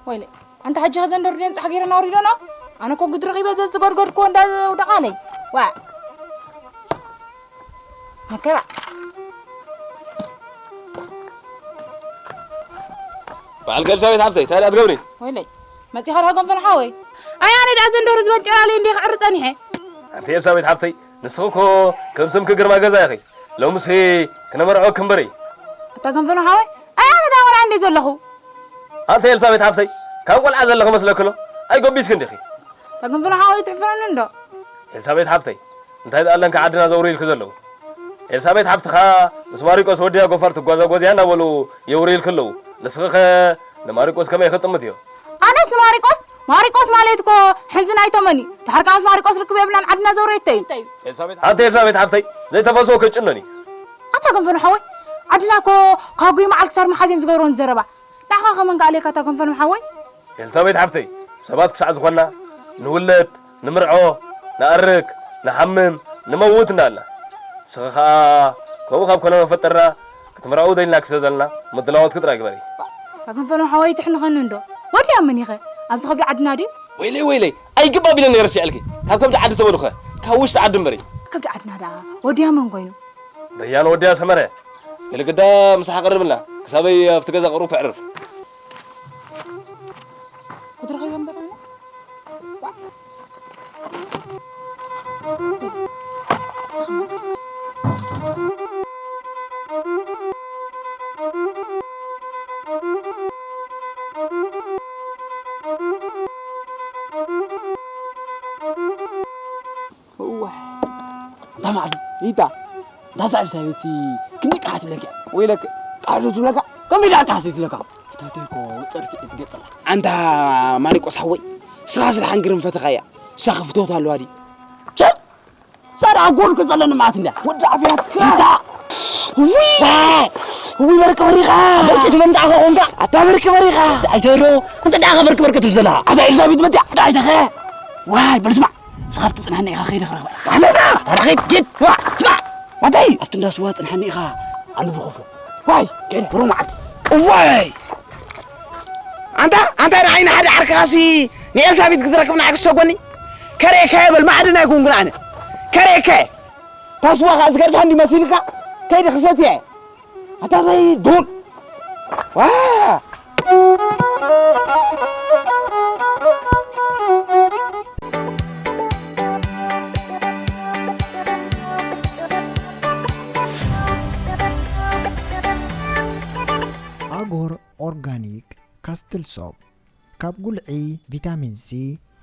ወይለ፣ ኣንታ ሕጂ ከዘን ደርድየን ጻሕ ገይረን ኣውሪደን። ኣነ እኮ ግዲ ረኺበ ዘዝጎድጎድክዎ እንዳውደቓለይ። ዋ። መከራ። በዓል ኤልሳቤጥ ሓፍተይ፣ እንታይ ደኣ ትገብሪ? ወይለይ፣ መጺኻ ዶ ገንፈል ሓወይ? ኣይ፣ ኣነ ደኣ ዘን ደርሁ ዝበንጨላልዩ እንዴ ክዕሪ ጸኒሐ። ኣንቲ ኤልሳቤጥ ሓፍተይ፣ ንስኺ እኮ ከም ስምኪ ግርማ ገዛ ኢኺ። ሎምሲ ክነመርዖ ክንበሪ። ኣታ ገንፈል ሓወይ፣ ኣይ፣ ኣነ ደኣ ቆልዓ እንዴ ዘለኹ። ኣንቲ ኤልሳቤጥ ሓፍተይ፣ ከም ቆልዓ ዘለኺ መስለኪ ኣሎ። ኣይጎቢስኪ እንዲኺ። ኣታ ገንፈል ሓወይ፣ ትሕፍረኒ እንዶ? ኤልሳቤጥ ሓፍተይ፣ እንታይ ደኣ ኣለንካ ዓድና ዘውርዩልኪ ዘለዉ? ኤልሳቤጥ ሓፍትኻ ምስ ማሪቆስ ወዲያ ጎፈር ትጓዛጎዝ እያ እናበሉ የውርዩልኪ ኣለዉ። ንስኺኸ ንማሪቆስ ከመይ ክጥምትዮ? ኣነስ ንማሪቆስ፣ ማሪቆስ ማለት እኮ ሕዚ ናይ ተመን እዩ። ድሓር ከኣ ምስ ማሪቆስ ርክብ የብልናን ዓድና ዘውረየቶ እዩ። ኤልሳቤጥ፣ ኣንቲ ኤልሳቤጥ ሓፍተይ፣ ዘይተፈስዎ ክጭነን እዩ። ኣታ ገንፈል ሓወይ፣ ዓድና እኮ ካብ ጉይ መዓል ክሳብ መሓዝ እዮም ዝገብርወን ዘረባ። ንዓኻ ከመን ከኣልየካ እታ ገንፈል ሓወይ? ኤልሳቤጥ ሓፍተይ፣ ሰባት ክሳዕ ዝኾንና፣ ንውለድ፣ ንምርዖ፣ ንኣርግ፣ ንሓምም፣ ንመውት እንዳልና። ንስኺ ኸኣ ከምኡ ካብ ኮነ መፈጠርና ክትምርዐው ደሊና ክስለ ዘለና ምድላዋትኪ ጥራይ ግበሪ። እታ ገንፈል ሓወይ ትሕንኸኒ እንዶ? ወዲያ መን ኢኸ? ኣብዚ ከብዲ ዓድና ድዩ? ወይለይ፣ ወይለይ፣ ኣይግባ ቢለ ነይረ ሲዐልኪ። ካብ ከብዲ ዓዲ ተበሉኸ፣ ካብ ውሽጢ ዓዲ እምበሪ። ከብዲ ዓድና ደኣ ወዲያ መን ኮይኑ? ደያኑ ወዲያ ሰመረ። ገለ ግዳ ምሳሕ ቀርብልና፣ ክሳበይ ኣብቲ ገዛ ቅሩብ ከዕርፍ። ክትረኽብዮ እምበር ኣነ? እዋይ። እታ ማዕዱ፣ ይታ። እታ ሳዕሪ ሳቤትሲ ክንደይ ቃሕ ትብለካ? ወይለክ፣ ቃሕ ዶ ትብለካ? ከመይ ደኣ ቃሕ ዘይትብለካ? ፍትወተይ እኮ ጸርፊ እየ ዝገልጸላ። ኣንታ ማሪቆስ ሓወይ፣ ስኻ ስለ ሓንግርም ፈተኻያ። እሳ ክፍተወት ኣለዋ ድዩ? ቸል! እሳ ደኣ ጎል ክጸለኒ ማለት እንድያ። ወዲ ኣብያትካ። ይታ! ውይ! ውይ፣ በርቂ በሪኻ! በርቂ ትብል ደኣ ከ ቆምካ? ኣታ በርቂ በሪኻ! ደኣ ኣይተዶ፣ እንተ ደኣ ከ በርቂ በርቂ ትብል ዘለኻ? ኣታ ኤልዛቤት መጽያ! ደኣ ኣይተኸ! ዋይ፣ በል ስማዕ! ንስኻ ኣብቲ ጽንሓና ኢኻ ከይደ ክረኽባ። ኣነና! ተረኺብ፣ ጊድ! ዋ! ስማዕ! ኣታይ! ኣብቲ እንዳ ስዋ ጽንሓኒ ኢኻ፣ ኣነ ዝኸፍሎ። ዋይ! ኬደ፣ ብሩህ መዓልቲ። እዋይ! ኣንታ፣ ኣንታ ንዓይ ንሓደ ዓርክኻሲ ንኤልሳቤት ክትረክብ ንዓይ ክሰጎኒ? ከርእየካ እየ በል፣ ማዕድን ኣይኮንኩን ኣነ። ከርእየካ እየ። ታስዋ ኸኣ ዝገድፋ እንዲ መሲልካ? ከይደ ክሰትያ እየ። ኣታተይ ዱን። ዋ! ኣጎር ኦርጋኒክ ካስትል ሶፕ ካብ ጉልዒ፣ ቪታሚን ሲ፣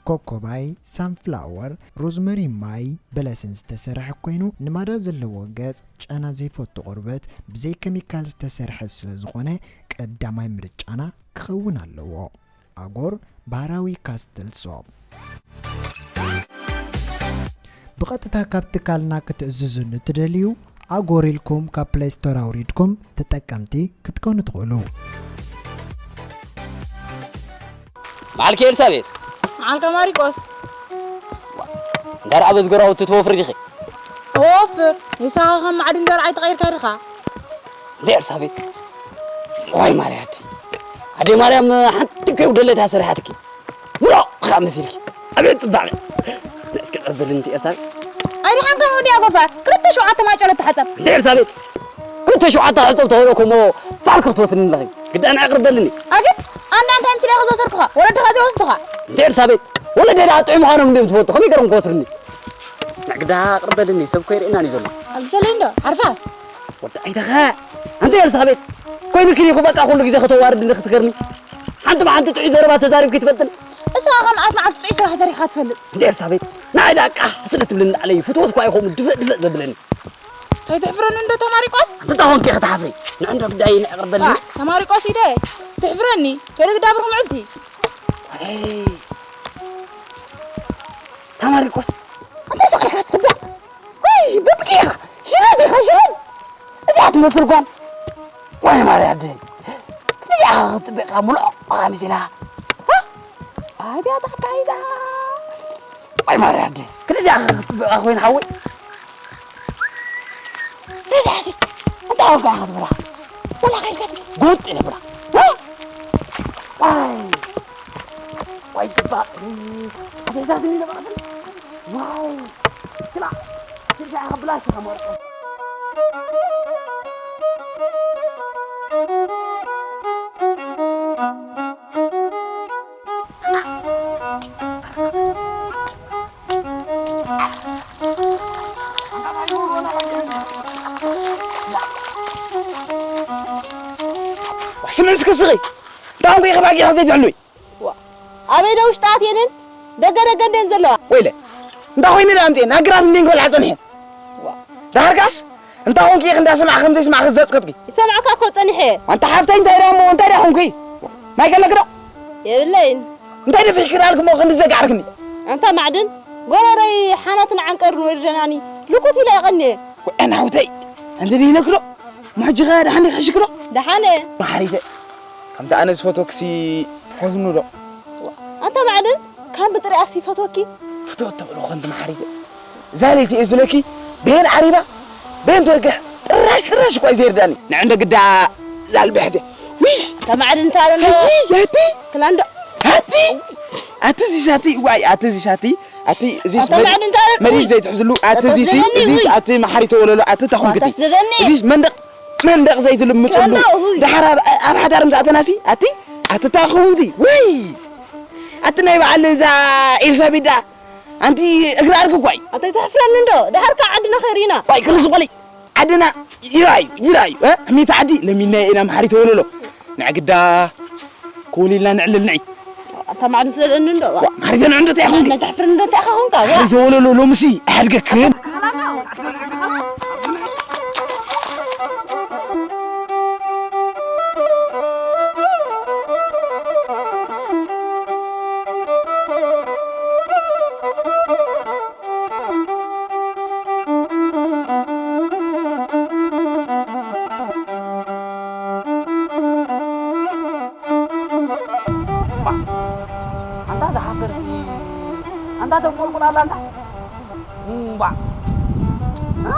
ኮኮባይ፣ ሳንፍላወር፣ ሮዝመሪ ማይ በለስን ዝተሰርሐ ኮይኑ ንማዳ ዘለዎ ገጽ ጨና ዘይፈቱ ቆርበት ብዘይ ኬሚካል ዝተሰርሐ ስለ ዝኾነ ቀዳማይ ምርጫና ክኸውን ኣለዎ። ኣጎር ባህራዊ ካስትል ሶፕ። ብቐጥታ ካብ ትካልና ክትእዝዙ ንትደልዩ ኣጎር ኢልኩም ካብ ፕሌይ ስቶር ኣውሪድኩም ተጠቀምቲ ክትኮኑ ትኽእሉ። መዓልኪ ኤልሳቤጥ። መዓልካ ማሪቆስ። እንዳ ረኣ በዚ ጎራውቲ ትወፍሪ ዲኺ? እወፍር። ንስኻ ከም ማዕድን ዘርዓይ ተቐይርካ ዲኻ? እንደ ኤልሳቤጥ። ዋይ ማርያ ኣደይ። ኣደይ ማርያም ሓንቲ እኮ ይጉደለታ ሰሪሓትኪ። ምሎ ኸዓ መሲልኪ። ኣቤት ጽባቐ። እስኪ ቀርበልኒ እቲ ኤልሳቤጥ። ኣይድሓንካ ወዲ ኣጎፋ። ክልተ ሸውዓተ ማጨሎ ተሓጸብ። እንደ ኤልሳቤጥ። ክልተ ሸውዓተ ሕጸብ ተኸእሎ እኮ እሞ ባር ክትወስድኒ ኣለኺ። ግዳ ንዓ ቅርበልኒ። ኣግድ ኣንዳ እንታይ ምስለ ኢኻ ዝወሰድኩኻ? ወለድኻ ዘይወስዱኻ? እንደ ኤልሳቤጥ። ወለደይ ደኣ ጥዑይ ምዃኖም እንድዮም ዝፈልጡ። ከመይ ገይሮም ክወስዱኒ? ንዓ ግዳ ቅርበልኒ። ሰብ እኮ ይርእየናን እዩ ዘሎ። ኣብዚ ዘሎ እንዶ። ዓርፋ። ወዲ ኣይተኸ። ኣንቲ ኤልሳቤጥ። ኮይኑ ክሊኹ በቃ ኩሉ ግዜ ከተዋርድኒ ክትገርኒ። ሓንቲ ብሓንቲ ጥዑይ ዘረባ ተዛሪብኪ ትፈልጥን? እስኻ ከ መዓስ መዓልቲ ጥዑይ ስራሕ ሰሪሕካ ትፈልጥ? እንደ ኤልሳቤጥ። ንዓይ ደኣ ቃሕ ስለ ትብለኒ ንዓለይ ፍትወት እኳ እዩ ከምኡ ድፍእ ድፍእ ዘብለኒ። ከይትሕፍረኒ እንዶ ተማሪቆስ? ኣንቲ እንታይ ኾንኪ ኢኺ ትሓፍሪ? ንዕንዶ ግዳይ ንዕቕርበልኒ። ተማሪቆስ ኢደ ትሕፍረኒ። ከይደ ግዳብርኹ ምዕልቲ። ኣይ። ተማሪቆስ። ኣንታ ስቕ ኢልካ ትስዳዕ። ወይ ብጥቂ ኢኻ። ሽረብ ኢኻ ሽረብ። እዚኣ ትመስል ጓል። ወይ ማርያ ኣደይ። ክንደይ ኢኻ ክትፅብቕ ኢኻ ሙሉእ ኢኻ መሲላ። ሃ? ኣድያ ተሓካይዳ። ወይ ማርያ ኣደይ። ክንደይ ኢኻ ክትፅብቕ ኢኻ ኮይና ሓወይ። ክንደይ ኢኻ እንታይ ወጋ ኢኻ ትብላ? ወላ ከይልካ ጉጥ ኢለ ብላ። ሃ? ዋይ። ዋይ ጽባቕ። ኣደይ ዛግኒ ለባዕትን። ዋይ። ክላ። ክላ ብላሽ ከመርቆ። ስምዒ እስኪ ስኺ። እንታይ ኮንኩ ኢኺ ባጊዕ ዘይትሕሉይ? ዋ፣ ኣበይ ዶ ውሽጢ ኣትየንን ደገ ደገ እንድየን ዘለዋ። ወይለ፣ እንታይ ኮይኑ ደኣ ኣምፅኤን? ኣግራብ እንድየን ክበልዓ ፀኒሐን። ዋ። ደሓር ከኣስ እንታይ ኮንኪ ኢኺ እንዳሰማዕ ከም ዘይስማዕ ክዘጽቅጥኪ? ይሰምዓካ እኮ ጸኒሐ። ኣንታ ሓፍተይ እንታይ ደኣ እሞ እንታይ ደኣ ኮንኩ? ማይ ከለኪ ዶ? የብለይን። እንታይ ደፊሕኪ ደኣልኪ እሞ ክንዲ ዘጋዕርክኒ? ኣንታ ማዕድን፣ ጎረረይ ሓናትን ዓንቀርን ወሪደናኒ። ልኩት ኢለ የቐንየ። ወይ ኣነ ሓውተይ፣ እንተ ደይነክሎ፣ ማሕጂ ኸ ደሓን ዲኺ ሕሽክሎ? ደሓነ። ማሓሪተ፣ ከምቲ ኣነ ዝፈትወክሲ ትፈትኑ ዶ? ኣንታ ማዕድን፣ ካብ ብጥሪኣስ ይፈትወኪ። ፍትወት ተብሎ ኸንቲ ማሓሪተ። እዛ ለይቲ እየ ዝብለኪ፣ በየን ዓሪባ፣ በየን ትወግሕ፣ ጥራሽ ጥራሽ እኳ እዩ ዘይርዳኒ። ንዕንዶ ግዳ ዛልቢ ሕዜ። ውይ! ኣንታ ማዕድን፣ እንታይ ኣሎ? ኣቲ፣ ኣቲ፣ ክላንዶ። ኣቲ፣ ኣቲ፣ እዚስ ኣቲ፣ ዋይ፣ ኣቲ፣ እዚስ ኣቲ፣ ኣቲ፣ እዚስ ኣንታ መድ-፣ ማዕድን፣ እንታይ ኣሎ? መዲድ ውይ! ዘይትሕዝሉ፣ ኣቲ፣ እዚስ፣ ተተስደኒ፣ እዚስ ውይ! ኣቲ፣ ማሓሪተ ወለሎ፣ ኣቲ፣ ተኹንክቲ። ተስደደኒ። እዚስ መንደቕ መንደቕ ዘይትልምጸሉ። ክላንዶ፣ ውይ። ደሓር ኣብ፣ ኣብ ሓዳር ምስ ኣተናሲ፣ ኣቲ፣ ኣቲ፣ እንታይ ክኸውን ዚ? ውይ! ኣቲ፣ ናይ በዓል እዛ ኤልሳቤጥ ደኣ፣ ኣንቲ እግሪ ኣርግ እኳ እዩ። ኣንታ ኣይተሕፍረኒ እንዶ፣ ደሓር ከ ዓድና ኸይር ኢና። ዋይ፣ ክልስ በሊ። ዓድና ይራዩ፣ ይራዩ፣ እ? ሕሚት ዓዲ ለሚና ኢና ማሓሪተ ወለሎ። ንዕግዳ ኮሊልና ንዕልል ንዒ። ኣታ ማዕድን ስደደኒ እንዶ፣ ዋ። ዋ፣ ማሪተ ንዕንዶ እንታይ ኾንኪ? ናይ ተሕፍር እንዶ እንታይ ኾንካ? ዋ። ማሪተ ወለሎ ሎምሲ ኣሕድገክን። ኣንታ ዝሓሰርሲ፣ ኣንታ ተንቆልቁል ኣላ ኣንታ። እምባ። እ?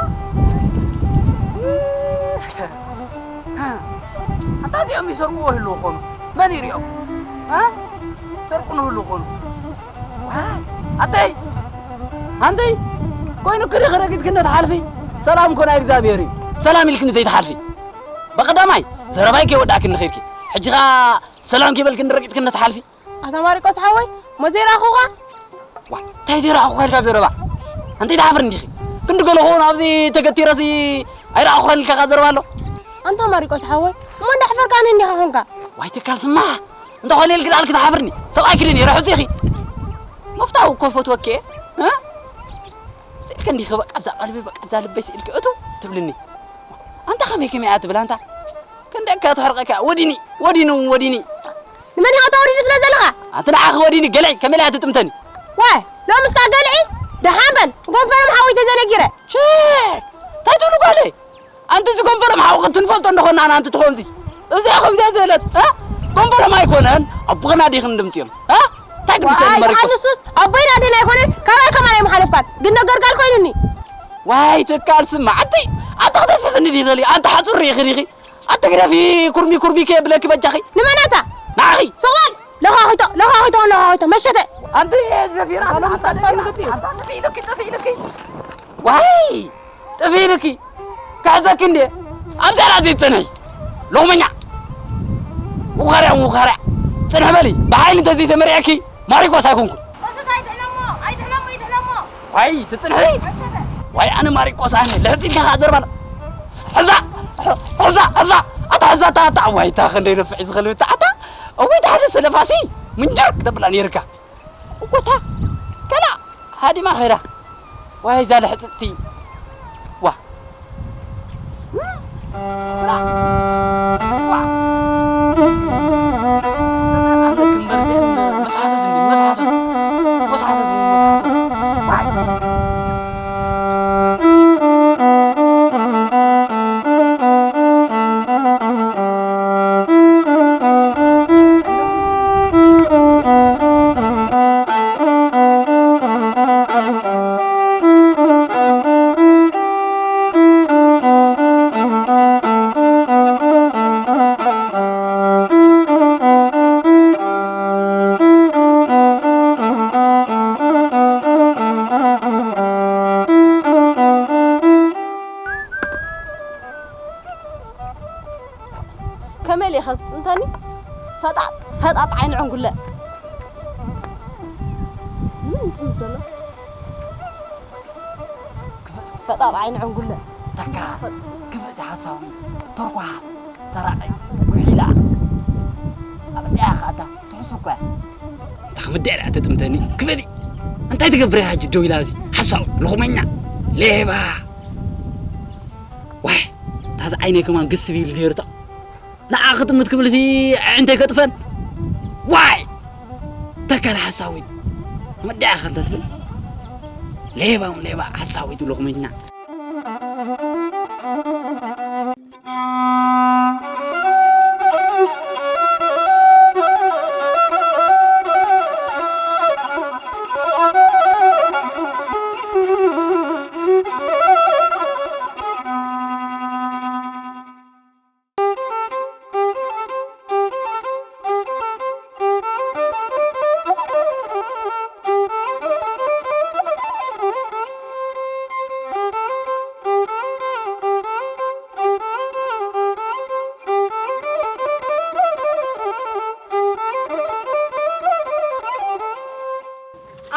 ኣንታ እዚኦም ይሰርቅዎ ይህልዉ ኾኑ። መን ይሪኦም? እ? ይሰርቁ ንህልዉ ኾኑ። ዋይ፣ ኣተይ! ኣንተይ! ኮይኑ ክዲ ረጊጽክኒ ትሓልፊ? ሰላም እኮ ናይ እግዚኣብሔር እዩ። ሰላም ኢልክኒ ዘይትሓልፊ። በቀዳማይ ዘረባይ ከይወዳእክኒ ኸይድኪ። ሕጂ ኸኣ ሰላም ከይበልክኒ ረጊጽክኒ ትሓልፊ? ኣታ ማሪቆስ ሓወይ፣ እሞ ዘይረኣኹኻ? ዋ፣ እንታይ ዘይረኣኹኻ ኢልካ ዘረባ? ኣንተይ ትሓፍሪ እንዲኺ? ክንዲ ገለ ኾን ኣብዚ ተገቲረሲ ኣይረኣኹኻን ኢልካ ኸኣ ዘረባ ኣሎ? ኣንታ ማሪቆስ ሓወይ፣ እሞ እንዳሕፈርካኒ እንዲኻ ኾንካ? ዋይ ተካል ስማዕ፣ እንተኾነ ኢልኪ ደኣ ኢልኪ ትሓፍርኒ። ሰብኣይኪ ድዩ ነይሩ ሕዚ ኢኺ? መፍታው እኮ ፈትወኪ እየ። እ? ስኢልኪ እንዲኺ በቃ ኣብዛ ቀልቢ በቃ ኣብዛ ልበይ ስኢልኪ እቱ ትብልኒ። ኣንታ ከመይ ከመይ እያ ትብል ኣንታ? ክንደካ ትሕርቀካ ወዲኒ ወዲኒ እውን ወዲኒ። ንመን ኢኻ ተወዲኒ ትብለ ዘለኻ? ኣንቲ ንዓኺ ወዲኒ ገልዒ ከመይ ኢላ ትጥምተኒ? ዋይ ሎምስ ከኣ ገልዒ? ደሓን በል ጎንፈሎም ሓወይ ተዘነጊረ። ቼ! እንታይ ትብሉ ጓለይ? ኣንቲ እዚ ጎንፈሎም ሓውኺ ትንፈልጦ እንደኾና ኣንቲ ትኾንዚ። እዚኣ ከምዚኣ ዝበለት፣ እ? ጎንፈሎም ኣይኮነን፣ ኣቦኽና ዲኽን ድምፅዮም፣ እ? እንታይ ቅዱስ ዋይ፣ መሪቆስ? ኣንሱስ ኣቦይን ኣደን ኣይኮነን፣ ካባይ ከማን ኣይምሓለፍካን። ግን ነገር ጋል ኮይኑኒ። ዋይ፣ ትካል ስማ፣ ኣንቲ፣ ኣንቲ ከተስሕትኒ ዲኺ፣ ኣንቲ ሓፁር ሪኺ ዲኺ? ኣንቲ ግደፊ፣ ኩርሚ ኩርሚ ከየብለኪ በጃኺ። ንመናታ? ንዓኺ። ስቕ በል! ለኻኺቶ፣ ለኻኺቶ፣ ለኻኺቶ፣ መሸተ። ኣንቲ ዘፊራ፣ ኣነ ምስ ኣንቲ ካልፋ ንግዲ። ኣንቲ ጥፊ ኢሉኪ፣ ጥፊ ኢሉኪ። ዋይ! ጥፊ ኢልኪ ክሕዘኪ እንዴ? ኣብዚኣ ደኣ ዘይትጽንሒ ሎኽመኛ። ውኻርያ ውኻርያ። ጽንሒ በሊ። ብሓይሊ እንተዘይተመሪዐኪ ማሪቆስ ኣይኮንኩን። እሱስ ኣይትሕለሞ፣ ኣይትሕለሞ፣ ኣይትሕለሞ። ዋይ ትጽንሒ? መሸተ። ዋይ ኣነ ማሪቆስ ኣነ ልሕጺ ኢልካ ከኣ ዘርባና። ሕዛ፣ ሕዛ፣ ሕዛ። ኣታ ሕዛ ኣታ ኣታ። ዋይ እታ ክንደይ ነፍዕ ዝኸልብ እታ ኣታ። እውይ እታ ሓደ ሰለፋሲ ምንጀር ክተብላ ነይርካ። እኮ እታ ከላ ሃዲማ ኸይዳ። ዋይ እዛ ልሕጽጽቲ። ዋ። ዋ። ኣለክም በርዚአን መስሓተት እንዲ መስሓተት። መስሓተት እንዲ መስሓተት። ዋይ። ከመይ ኢኻ ዝጥምተኒ? ፈጣጥ፣ ፈጣጥ ዓይኒ ዕንጉለ። ምን ይጥምት ዘሎ? ፈጣጥ ዓይኒ ዕንጉለ። ተካ፣ ክፍእቲ ሓሳዊ፣ ተርኳሓት፣ ሰራቒ፣ ጉሒላ። ኣብ እንዲያ ኢኻ ኣታ ትሕሱ እኮ እያ። እንታይ ክምድያ ኢላ ተጥምተኒ? ክፈሊ። እንታይ ትገብር እያ ሕጂ ደው ኢላ ኣብዚ? ሓሳዊ፣ ሎኽመኛ፣ ሌባ። ዋይ፣ ታዚ ዓይነይ ከማን ግስብ ኢሉ ነይሩ እታ። ንዓ ክትምት ክብል ሲ ኣዒንተይ ከጥፈን። ዋይ! ተካል ሓሳዊት። መድያ ኢኻ እንተ ትብል። ሌባ ውን ሌባ፣ ሓሳዊት ሎኽመኛ።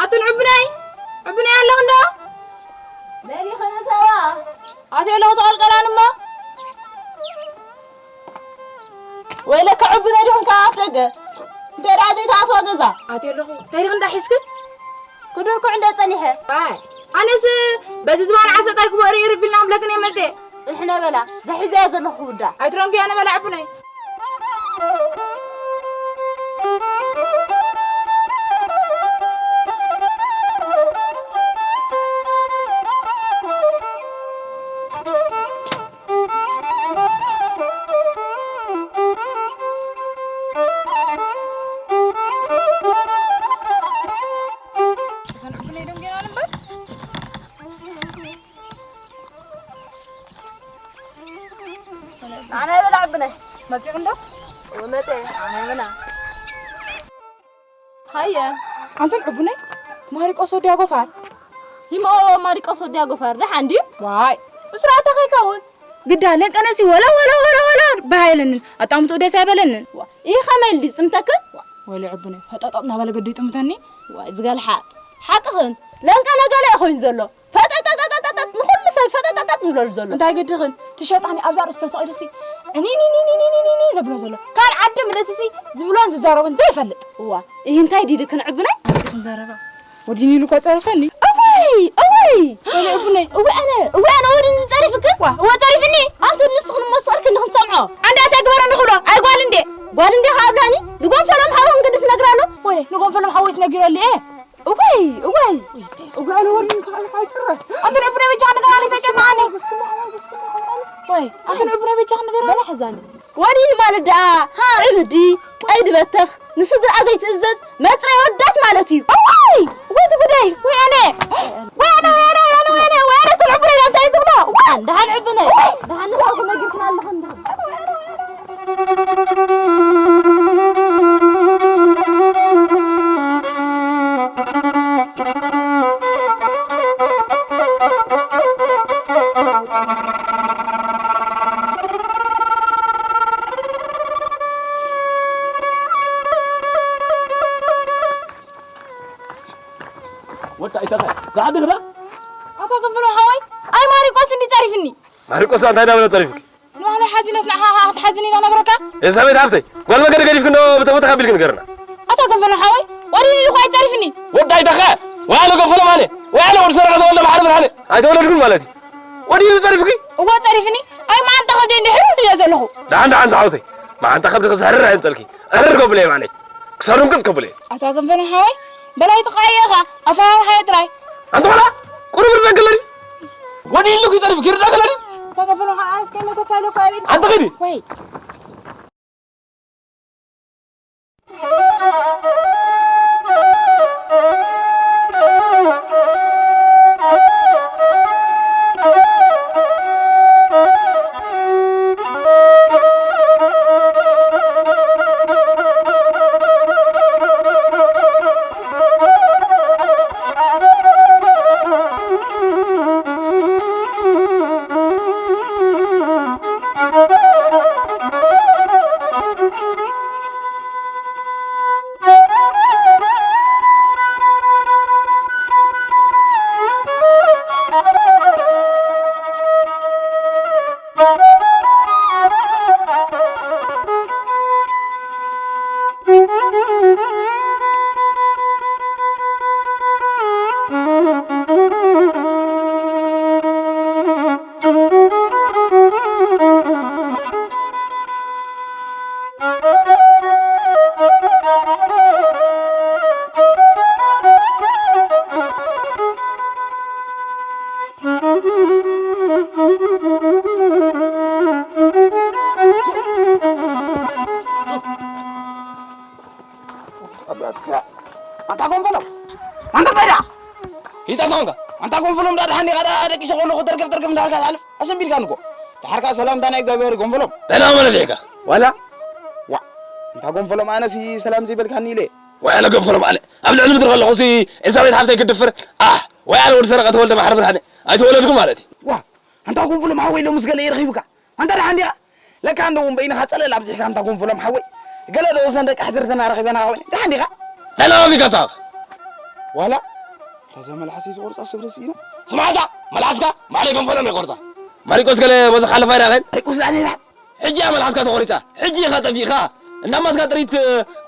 ኣትን ዕቡነይ፣ ዕቡነይ ኣለኹ እንዶ? መን ይኽእል እተዋ? ኣትየ ኣለኹ ተቐልቀላን እሞ። ወይለከ ዕቡነይ ዲኹም ካብ ኣፍ ደገ? እንተ ደኣ ዘይትኣትዋ ገዛ። ኣትየ ኣለኹ። እንታይ ዲኺ እንዳ ሒዝክን? ክድርኩዕ እንደ ጸኒሐ። ኣይ፣ ኣነስ በዚ ዝባን ዓሰጣይ ክበሪ ይርቢልና እምለክን እየ መጽየ። ጽንሒ ነበላ፣ ዘሒዘያ ዘለኹ ውዳ። ኣይትረንጉያ ነበላ ዕቡነይ። እዘን ዕቡነይ ደንጉየናል እምበር። ኣነ ይበላ ዕቡነይ። መጺኹ እንዶ? እወ መጸ፣ ኣነ ይበላ። ሃየ። ኣንተን ዕቡነይ፣ ማሪቆስ ወዲ ኣጎፋር። ይሞ ማሪቆስ ወዲ ኣጎፋር፣ ደሓን ድዩ? ዋይ፣ እሱ ራእታ ከይከውን። ግዳ ለንቀነሲ ወላ፣ ወላ፣ ወላ፣ ወላ፣ ባሃይለንን። ኣጣምጡ ደስ ኣይበለንን። ዋ፣ ይህ ከመይ ልዲ ዝጥምተክን? ወይለ ዕቡነይ፣ ፈጠጠጥ እናበለ ገዲ ይጥምተኒ። ዋይ፣ ዝገልሓጥ። ሓቅኽን። ለንቀነ ገለ ኮይኑ ዘሎ። ፈጠጠጠጠጠጠጥ፣ ንኹሉ ሰብ ፈጠጠጠጥ ዝብለሉ ዘሎ። እንታይ ግድኽን? ትሸጣኒ ኣብዛ ርእሲ ተሰቒሉሲ፣ ዕኒኒኒኒኒኒኒ ዘብሎ ዘሎ። ካልእ ዓዲ ምልእትሲ ዝብሎን ዝዛረቦን ዘይፈልጥ። እዋ፣ ይህ እንታይ ዲዲ ክንዕብነ? መጺኽን ዘረባ። ወዲኒ ኢሉ እኮ ጸረፈኒ። እወይ፣ እወይ። ወይኔ ቡነይ። እወይ ኣነ፣ እወይ ኣነ ወዲኒ ጸሪፍክን? ዋ፣ እወ ጸሪፍኒ። ኣንተ ንስኽን እሞ ስቕልክን ንኽንሰምዖ። ኣንዳ እንታይ ግበረኒ ክብሎ? ኣይ ጓል እንዴ? ጓል እንዴ ከኣብላኒ? ንጎንፈሎም ሓወን ግድስ ነግራሎ። ወይኔ፣ ንጎንፈሎም ሓወይስ ነጊረሉ እየ። እወይ፣ እወይ። እወይ ኣነ ወዲኒ ከዓልካ ኣይጽረ። ኣንተ ንዕቡነ በጃ ንገራለይ ተጨናኒ። ወይ፣ ኣንተ ንዕቡነ በጃ ንገራለይ። በላ ሕዛኒ። ወዲኒ ማለት ደኣ፣ ሃ፣ ዕብዲ፣ ቀይዲ በተኽ፣ ንስድርኣ ዘይትእዘዝ መጽረይ ወዳት ማለት እዩ። እዋይ! ወይ እቲ ጉዳይ! ወይ ኣነ! ወይ ኣነ! ወይ ኣነ! ወይ ኣነ! ወይ ኣነ! ወይ ኣነ! እቶም ዕቡነይ እንታይ ዝብሎ? እዋይ! ደሓን ዕቡነይ! እዋይ! ደሓን ንኻልኩም ነጊርክና ኣለኽን። ወጣ ኣይተኸ። ዝዓዲ ግዳ? ኣታ ክንፍሎ ሓወይ፣ ኣይ ማሪቆስ እንዲ ጸሪፍኒ። ማሪቆስ እንታይ ዳብለ ጸሪፍክ? ንባዕለይ ሓዚነስ ንዓኻ ክትሓዝን ኢና ነግረካ። ኤልሳቤጥ ሓፍተይ፣ ጓል መገዲ ገዲፍክ እንዶ ብተቦታ ካቢልክ ንገርና። ኣታ ክንፍሎ ሓወይ፣ ወዲኒ ኢሉ እኮ ኣይጸሪፍኒ። ወዲ ኣይተኸ። ወይ ኣለ ገፈለ ማለ። ወይ ኣለ ወዲ ሰረቐ ተወልደ ባሕሪ ብርሃነ። ኣይተወለድኩን ማለት እዩ። ወዲኒ ጸሪፍኪ? እወ ጸሪፍኒ። ኣይ መዓንጣ ከብደይ እንድሕር ኢለ ዘለኹ። ደሓን ደሓን ዝሓውተይ። መዓንጣ ከብድኺ ዘሕርር ኣይምጸልኪ። እሕርር ከብለ እየ ባዕለይ። ክሳዶም ቅጽ ከብለ እየ። ኣታ ክንፈነ ሓወይ፣ በላይ ተቃየኻ፣ ኣፈራርሓ ጥራይ። ኣንተ ቆልዓ፣ ቁርብር ዘግለኒ። ወዲኒ ኢሉ ክጸርፍ ኪርዳ ገለኒ። ኣታ ክንፈነ ሓወይ፣ እስከ መተካ ኢለ እኮ ኣቤት። ኣንተ ኸዲ። ወይ። ኣባትካ ኣንታ ጎንፈሎም፣ ኣንታ ጸይዳ። ሂጣ ተኾንካ። ኣንታ ጎንፈሎም፣ ዳ ደሓን ዲኻ? ዳ ደቂሰ ከለኹ ተርገፍ ተርገፍ እንዳልካ ትሓልፍ። ኣሰንቢድካኒ እኮ። ደሓር ከኣ ሰላምታ ናይ እግዚኣብሔር ጎንፈሎም። ደህና ማለት ኢኻ። ዋላ? ዋ፣ ኣንታ ጎንፈሎም፣ ኣነሲ ሰላም ዘይበልካኒ ኢለ። ወይ ኣነ ጎንፈሎም ኣለ። ኣብ ልዕሊ ምድሪ ከለኹሲ ኤልሳቤጥ ሓፍተይ ክትድፍር፣ ኣህ፣ ወይ ኣነ ወዲ ሰረቐ ተወልደ ማሕረ ብርሃነ ኣይተወለድኩ ማለት እዩ። ዋ፣ ኣንታ ጎንፈሎም ሓወይ፣ ሎምስ ገለ ይረኺቡካ። ኣንታ ደሓን ዲኻ? ለካ እንዶ እውን በይንኻ ጸለል ኣብዚሕካ ኣንታ ጎንፈሎም ሓወይ። ገለ ዶ እዘን ደቂ ሕድርትና ረኺበና ኸውን? ደሓን ዲኻ? ደህና ፊካ ሳቕ። ዋላ? እታ እዛ መልሓሰይ ዝቆርጻ ሰብ ረሲእና? ስማዕታ፣ መልሓስካ ባዕለይ ጎንፈሎም እየ ቆርጻ። ማሪቆስ ገለ በዚ ሓለፋ ይራኸን? ማሪቆስ ዳንኤል። ሕጂ እያ መልሓስካ ተቖሪጻ። ሕጂ ኢኻ ጠፊእኻ። እንዳማትካ ጥሪት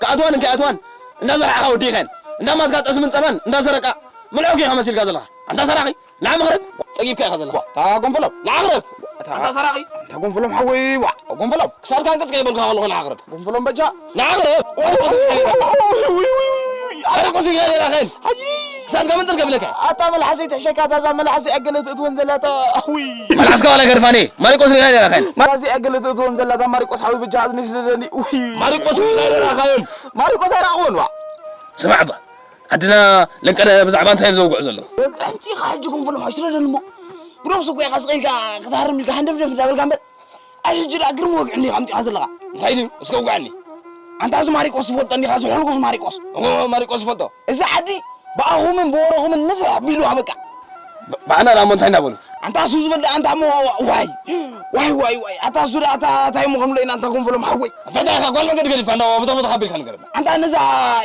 ክኣትዋን እንከይኣትዋን እንዳዘራዕኻ ወዲኸን። እንዳማትካ ጠስምን ጸባን እንዳሰረቃ ምልዑክ ኢኻ መሲልካ ዘለኻ። ኣንታ ሰራቒ፣ ንዓ መቕረብ ጸጊብካ ኢኻ ዘለኻ። እታ ጎንፈሎም። ንዓ ቅረብ። እታ ኣንታ ሰራቒ። ኣንታ ጎንፈሎም ሓወይ፣ ዋ። ጎንፈሎም። ክሳድካ እንቅጽ ከይበልካ ከለኹ ንዓ ቅረብ። ጎንፈሎም በጃ። ንዓ ቅረብ። ኦ፣ ኦ፣ ኦ፣ ኦ፣ ኦ፣ ኦ፣ ኦ፣ ኦ። ኣረ ቁሲ ገለ ኢኻ ኸን። ኣይ። ክሳድካ ምንጥር ከብለካ። ኣታ መልሓሰይ ትሕሸካ፣ እታ እዛ መልሓሰይ ኣገለ ትእትወን ዘላታ። ኣውይ። መልሓስካ ዋላ ገርፋኒ። ማሪቆስ ገለ ኢኻ ኸን። መልሓሰይ ኣገለ ትእትወን ዘላታ ማሪቆስ ሓወይ በጃ ኣዝኒ ስደደኒ። ውይ። ማሪቆስ ገለ ኢኻ ኸን። ማሪቆስ ኣይረኣኽዎን ዋ። ስማዕ እባ። ዓድና ለንቀነ ብዛዕባ እንታይ እዮም ዘውግዑ ዘለዉ? ሕምፂኻ ሕጂ ጎንፈሎም ኣይስደደን እሞ። ብነብሱ እኮ ኢኻ ስቕ ኢልካ ክትሃርም ኢልካ ሃንደፍደፍ እንዳበልካ እምበር። ኣይ፣ ሕጂ ደኣ ግርም ወግዒ እንዲኻ ኣምጺኻ ዘለኻ። እንታይ ድዩ? እስከ ውግዓኒ። ኣንታ እዚ ማሪቆስ ትፈልጦ እንዲኻ፣ እዚ ሕርጉዝ ማሪቆስ። እዎ፣ ማሪቆስ ይፈልጦ። እዚ ዓዲ ብኣኹምን ብወረኹምን ንዝሕ ኣቢሉዋ በቃ። ብ-፣ ብዓና ደኣ እሞ እንታይ እንዳበሉ? ኣንታ እሱ ዝበል ደኣ ኣንታ እሞ፣ ዋይ፣ ዋይ፣ ዋይ፣ ዋይ። ኣታ እሱ ደኣ ኣታ እንታይ እሞ ከምሎ ኢና ኣንታ ጎንፈሎም ሓወይ። ኣታ እንታይ ኢኻ ጓል መገዲ ገዲፍካ እንዳ ቦታ ቦታ ካቢልካ ንገረና። ኣንታ ነዛ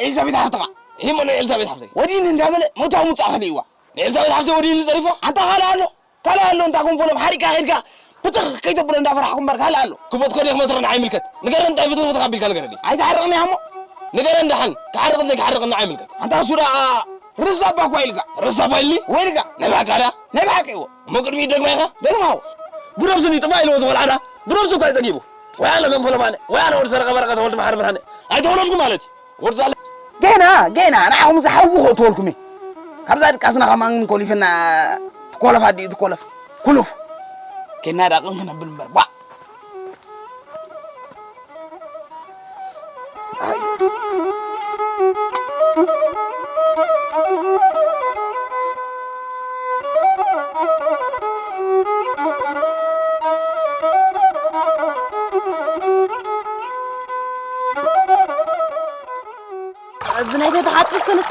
ኤልሳቤት ሓፍትኻ። ይህ እሞ ንኤልሳቤት ሓፍተይ። ወዲኒ እንዳበለ ምእታው ምውጻእ ከሊእዋ። ንኤልሳቤት ሓፍተይ ወዲኒ ጸሪፎ? ኣንታ ካልእ ኣሎ። ካልእ ኣሎ፣ እንታ ጎንፈሎም ሓሪቕካ ኸይድካ ብትኽ ከይተብሎ እንዳፈራሕኩ እምበር ካልእ ኣሎ። ክቦት ኮነ ክመትረን ኣይምልከት። ንገረን እንታይ ብትኽ ብትኽ ኣቢልካ ንገረኒ። ኣይትሓርቕን ኢኻ እሞ። ንገረን ደሓን፣ ክሓርቕን ዘይክሓርቕን ንዓይ ይምልከት። ኣንታ እሱ ደኣ ርሳ እባ እኳ ኢልካ። ርሳ እባ ኢልኒ? ወይ ኢልካ። ናይ ብሓቂ ኣዳ? ናይ ብሓቂ እዎ። እሞ ቅድሚኡ ደግማ ኢኻ? ደግማ እዎ። ብነብሱ ድዩ ጥፋእ ኢልዎ ዝቖልዓ ዳ? ብነብሱ እኳ እዩ ጸጊቡ። ወይ ኣነ ከም ፈለማነ፣ ወይ ኣነ ወዲ ሰረቐ በረኸ ተወልደ መሓሪ ብርሃነ። ኣይተወለድኩ ማለት እዩ። ወዲ ሳለ ገና፣ ገና፣ ንዓኹም ዝሓዊ ከእትወልኩም እየ። ካብዛ ድቃስና ካብ ማንግን ኮሊፍና ትኮለፍ ኣዲኡ ትኮለፍ። ኩሉፍ። ኬና ዳቕን ክነብል እምበር። ቧ! ዕብነይ ተተሓጺብክንስ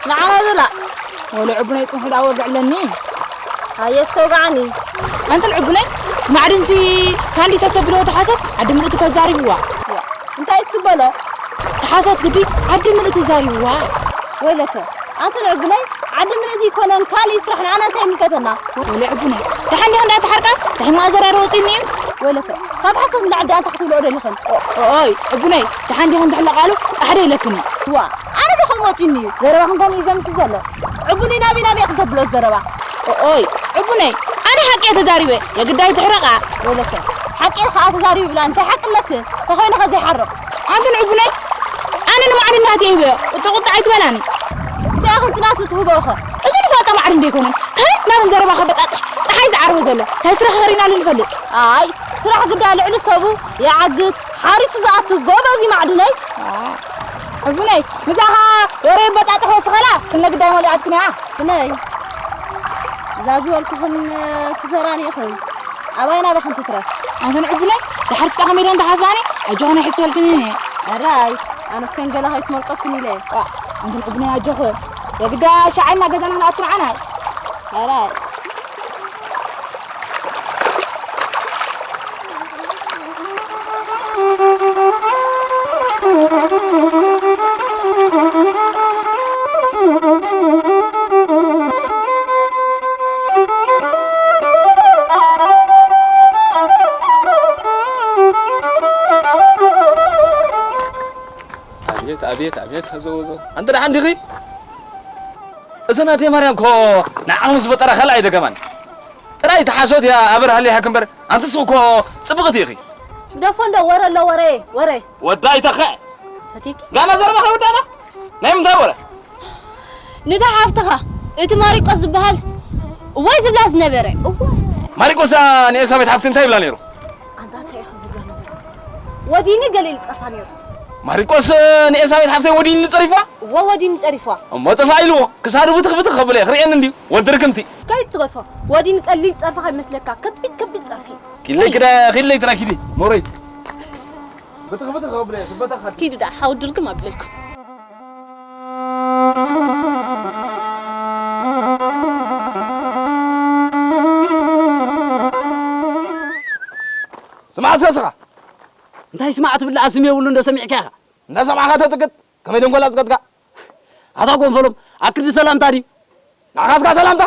ንዓና ዝላ። ወለ ዕቡነይ ጽንሑ ደኣ ወግዕለኒ። ሃየ፣ ኣስተውግዓኒ። ኣንትን ዕቡነይ፣ ዝማዕድንሲ ካንዲ ተሰብሎ ተሓሶት ዓዲ ምልእቲ ከዛሪብዋ። ዋ፣ እንታይ እሱ በሎ? ተሓሶት ግዲ ዓዲ ምልእቲ ዛሪብዋ። ወለተ፣ ኣንትን ዕቡነይ፣ ዓዲ ምልእቲ ይኮነን ካልእ ስራሕ ንዓና እንታይ ይምልከተና? ወለ ዕቡነይ፣ ደሓን ዲኻ እንዳ ተሓርቃ? ደሓን ማእዘር ኣረ ወጺኒ እዩ። ወለተ፣ ካብ ሓሶት ንላዕሊ ደኣ እንታይ ክትብልኦ ደሊኽን? ኦይ፣ ዕቡነይ፣ ደሓን ዲኻ እንድሕር ቃሉ ኣሕደ ኢለክኒ። ዋ፣ ኣነ ዶ ከም ወጺኒ እዩ? ዘረባኽን ከምኡ እዩ ዘምስል ዘሎ። ዕቡኒ ናበይ ናበይ ክገብሎ ዘረባ? ኦይ፣ ዕቡነይ፣ ኣነ ሓቂ እየ ተዛሪበ፣ የግዳይ ትሕረቓ። ወለተ፣ ሓቂ እየ ኸኣ ተዛሪቡ ይብላ፣ እንታይ ሓቂ ኣለክ? ተኾይኑ ኸ ዘይሓርቕ? ኣንትን ዕቡነይ፣ ኣነ ንማዕድናት እየ ሂበዮ፣ ቁጥዕ ቁጥዕ ኣይትበላኒ። እንታይ ኢኽን ትናቱ ትህቦ ኸ? እዚ ንፋጣ ማዕድን ዶ ኣይኮነን? ካይን ናብን ዘረባ ከበጣጥሕ ጸሓይ ዝዓርቦ ዘሎ። እንታይ ስራሕ ኸሪና ንፈልጥ? ኣይ፣ ስራሕ ግዳ ልዕሊ ሰቡ ይዓግት፣ ሓሪሱ ዝኣቱ ጎበዝ እዩ ማዕድነይ። ዋ፣ ዕቡነይ፣ ምሳኻ ወረ ይበጣጥሕ ወስኸላ፣ ክንለ ግዳይ መሊኣትክን እያ። ክነይ፣ እዛ ዝበልኩኽን ስፈራን ኢኽን። ኣባይ ናበኽን ትትረፍ? ኣንተን ዕቡነይ፣ ድሓር ስቃ ከመይ ዶ እንተሓስባኒ፣ ኣጆኽን ኣይሕስበልክን እየ። ኣራይ፣ ኣነስ ከን ገለ ከይትመልቀክን ኢለ። ዋ፣ ኣንተን ዕቡነይ ኣጆኽ። የግዳ ሻዓይ እናገዛና ንኣቱ ንዓና። ኣራይ። ኣቤት፣ ኣቤት፣ ኣቤት፣ እዞ፣ እዞ። ኣንተ ደሓን ዲኺ? እዘን ኣደይ ማርያም እኮ ንዓኹም ዝፈጠራ ካልእ ኣይደገማን። ጥራይ ተሓሶት እያ ኣበር ሃሊሃ እምበር፣ ኣንቲ ንስኺ እኮ ጽብቕቲ ኢኺ። ደፎ እንዶ ወረ ኣሎ፣ ወረ፣ ወረ። ወዳ ኣይተኸ። ፈቲኪ? ጋና ዘረባ ከይወዳእና? ናይ ምንታይ ወረ? ነታ ሓፍትኻ፣ እቲ ማሪቆስ ዝበሃል ወይ ዝብላ ዝነበረ። እወ። ማሪቆስ ንኤልሳቤጥ ሓፍቲ እንታይ ይብላ ነይሩ? ኣንታ እንታይ ኢኻ ዝብላ ነበር? ወዲኒ ገለ ኢሉ ጸርፋ ነይሩ። ማሪቆስ ንኤልሳቤጥ ሓፍተይ ወዲኒ ጸሪፋ? እወ፣ ወዲኒ ጸሪፋ። እሞ ጥፋ ኢልዎ፣ ክሳዱ ብትኽ ብትኽ ከብሎ እየ፣ ክርእየኒ እንድዩ፣ ወዲ ርክምቲ። እስከ ይትረፋ። ወዲኒ ቀሊል ጸርፋ ከይመስለካ፣ ከቢድ ከቢድ ጸርፊ። ኪለይ ክዳ-፣ ኪለይ ትራ ኪዲ፣ ሞረይ። ብትኽ ብትኽ ከብሎ እየ፣ ዝበተኻ። ኪዱ ደኣ፣ ሓው ድርግም ኣብለልኩም። ስማዕ እስከ ስኻ። እንታይ ስማዕ ትብል? ደኣ ስም የብሉ እንዶ ሰሚዕካ ኢኻ። እንዳሰማዕካ ተጽቅጥ። ከመይ ደንጎላ ጽቀጥካ? ኣታ ጎንፈሎም፣ ኣክዲ ሰላምታ ድዩ? ንዓኻስካ ሰላምታ?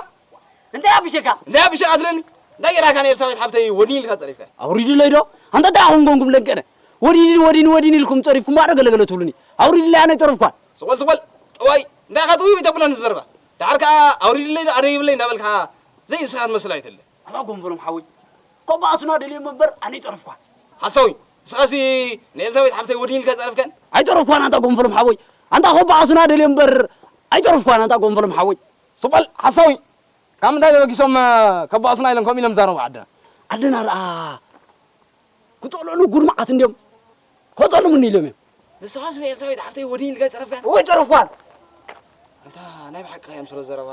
እንታይ ኣቢሸካ? እንታይ ኣቢሸካ ትብለኒ? እንታይ ጌራካ ንኤልሳቤጥ ሓብተይ ወዲኒ ኢልካ ጸሪፍካ? ኣውሪድለይ ዶ? ኣንታ እንታይ ኣኹም ጎንኩም ለንቀነ? ወዲኒ፣ ወዲኒ፣ ወዲኒ ኢልኩም ጸሪፍኩም ባዶ ገለገለ ትብሉኒ። ኣውሪድለይ ኣነ ጸረፍኳን። ስቆል፣ ስቆል፣ ጠዋይ፣ እንታይ ኢኻ ጥውይ ተብለኒ ዝዘርባ? ደሓር ከኣ ኣውሪድለይ ዶ ኣደይብለይ እንዳበልካ ዘይንስኻ ትመስል ኣይተለ። ኣታ ጎንፈሎም ሓወይ፣ ኮባእሱና ደልዮም እምበር ኣነ ይጸርፍኳን። ሓሳዊ፣ ንስኻሲ ንኤልሳቤጥ ሓብተይ ወዲኒ ኢልካ ጸረፍካን? ኣይጸረፍኳን ኣንታ ጎንፈሎም ሓወይ። ኣንታ ኮባእሱና ደልዮም እምበር ኣይጸረፍኳን ኣንታ ጎንፈሎም ሓወይ። ስቆል ሓሳዊ፣ ካብ ምንታይ ተበጊሶም፣ እ፣ ከበኣሱና ኢሎም ከምኡ ኢሎም ዝዛረቡ ዓድና? ዓድና ደኣ ክጠልዑ ጉድ መዓት እንድዮም። ከጸልሙኒ ኢሎም እዮም። ንስኻስ ንኤልሳቤጥ ሓፍተይ ወዲኒ ኢልካ ጸረፍካን? እወ ጸረፍኳን። ኣንታ ናይ ብሓቂ እዮም ስለ ዘረባ።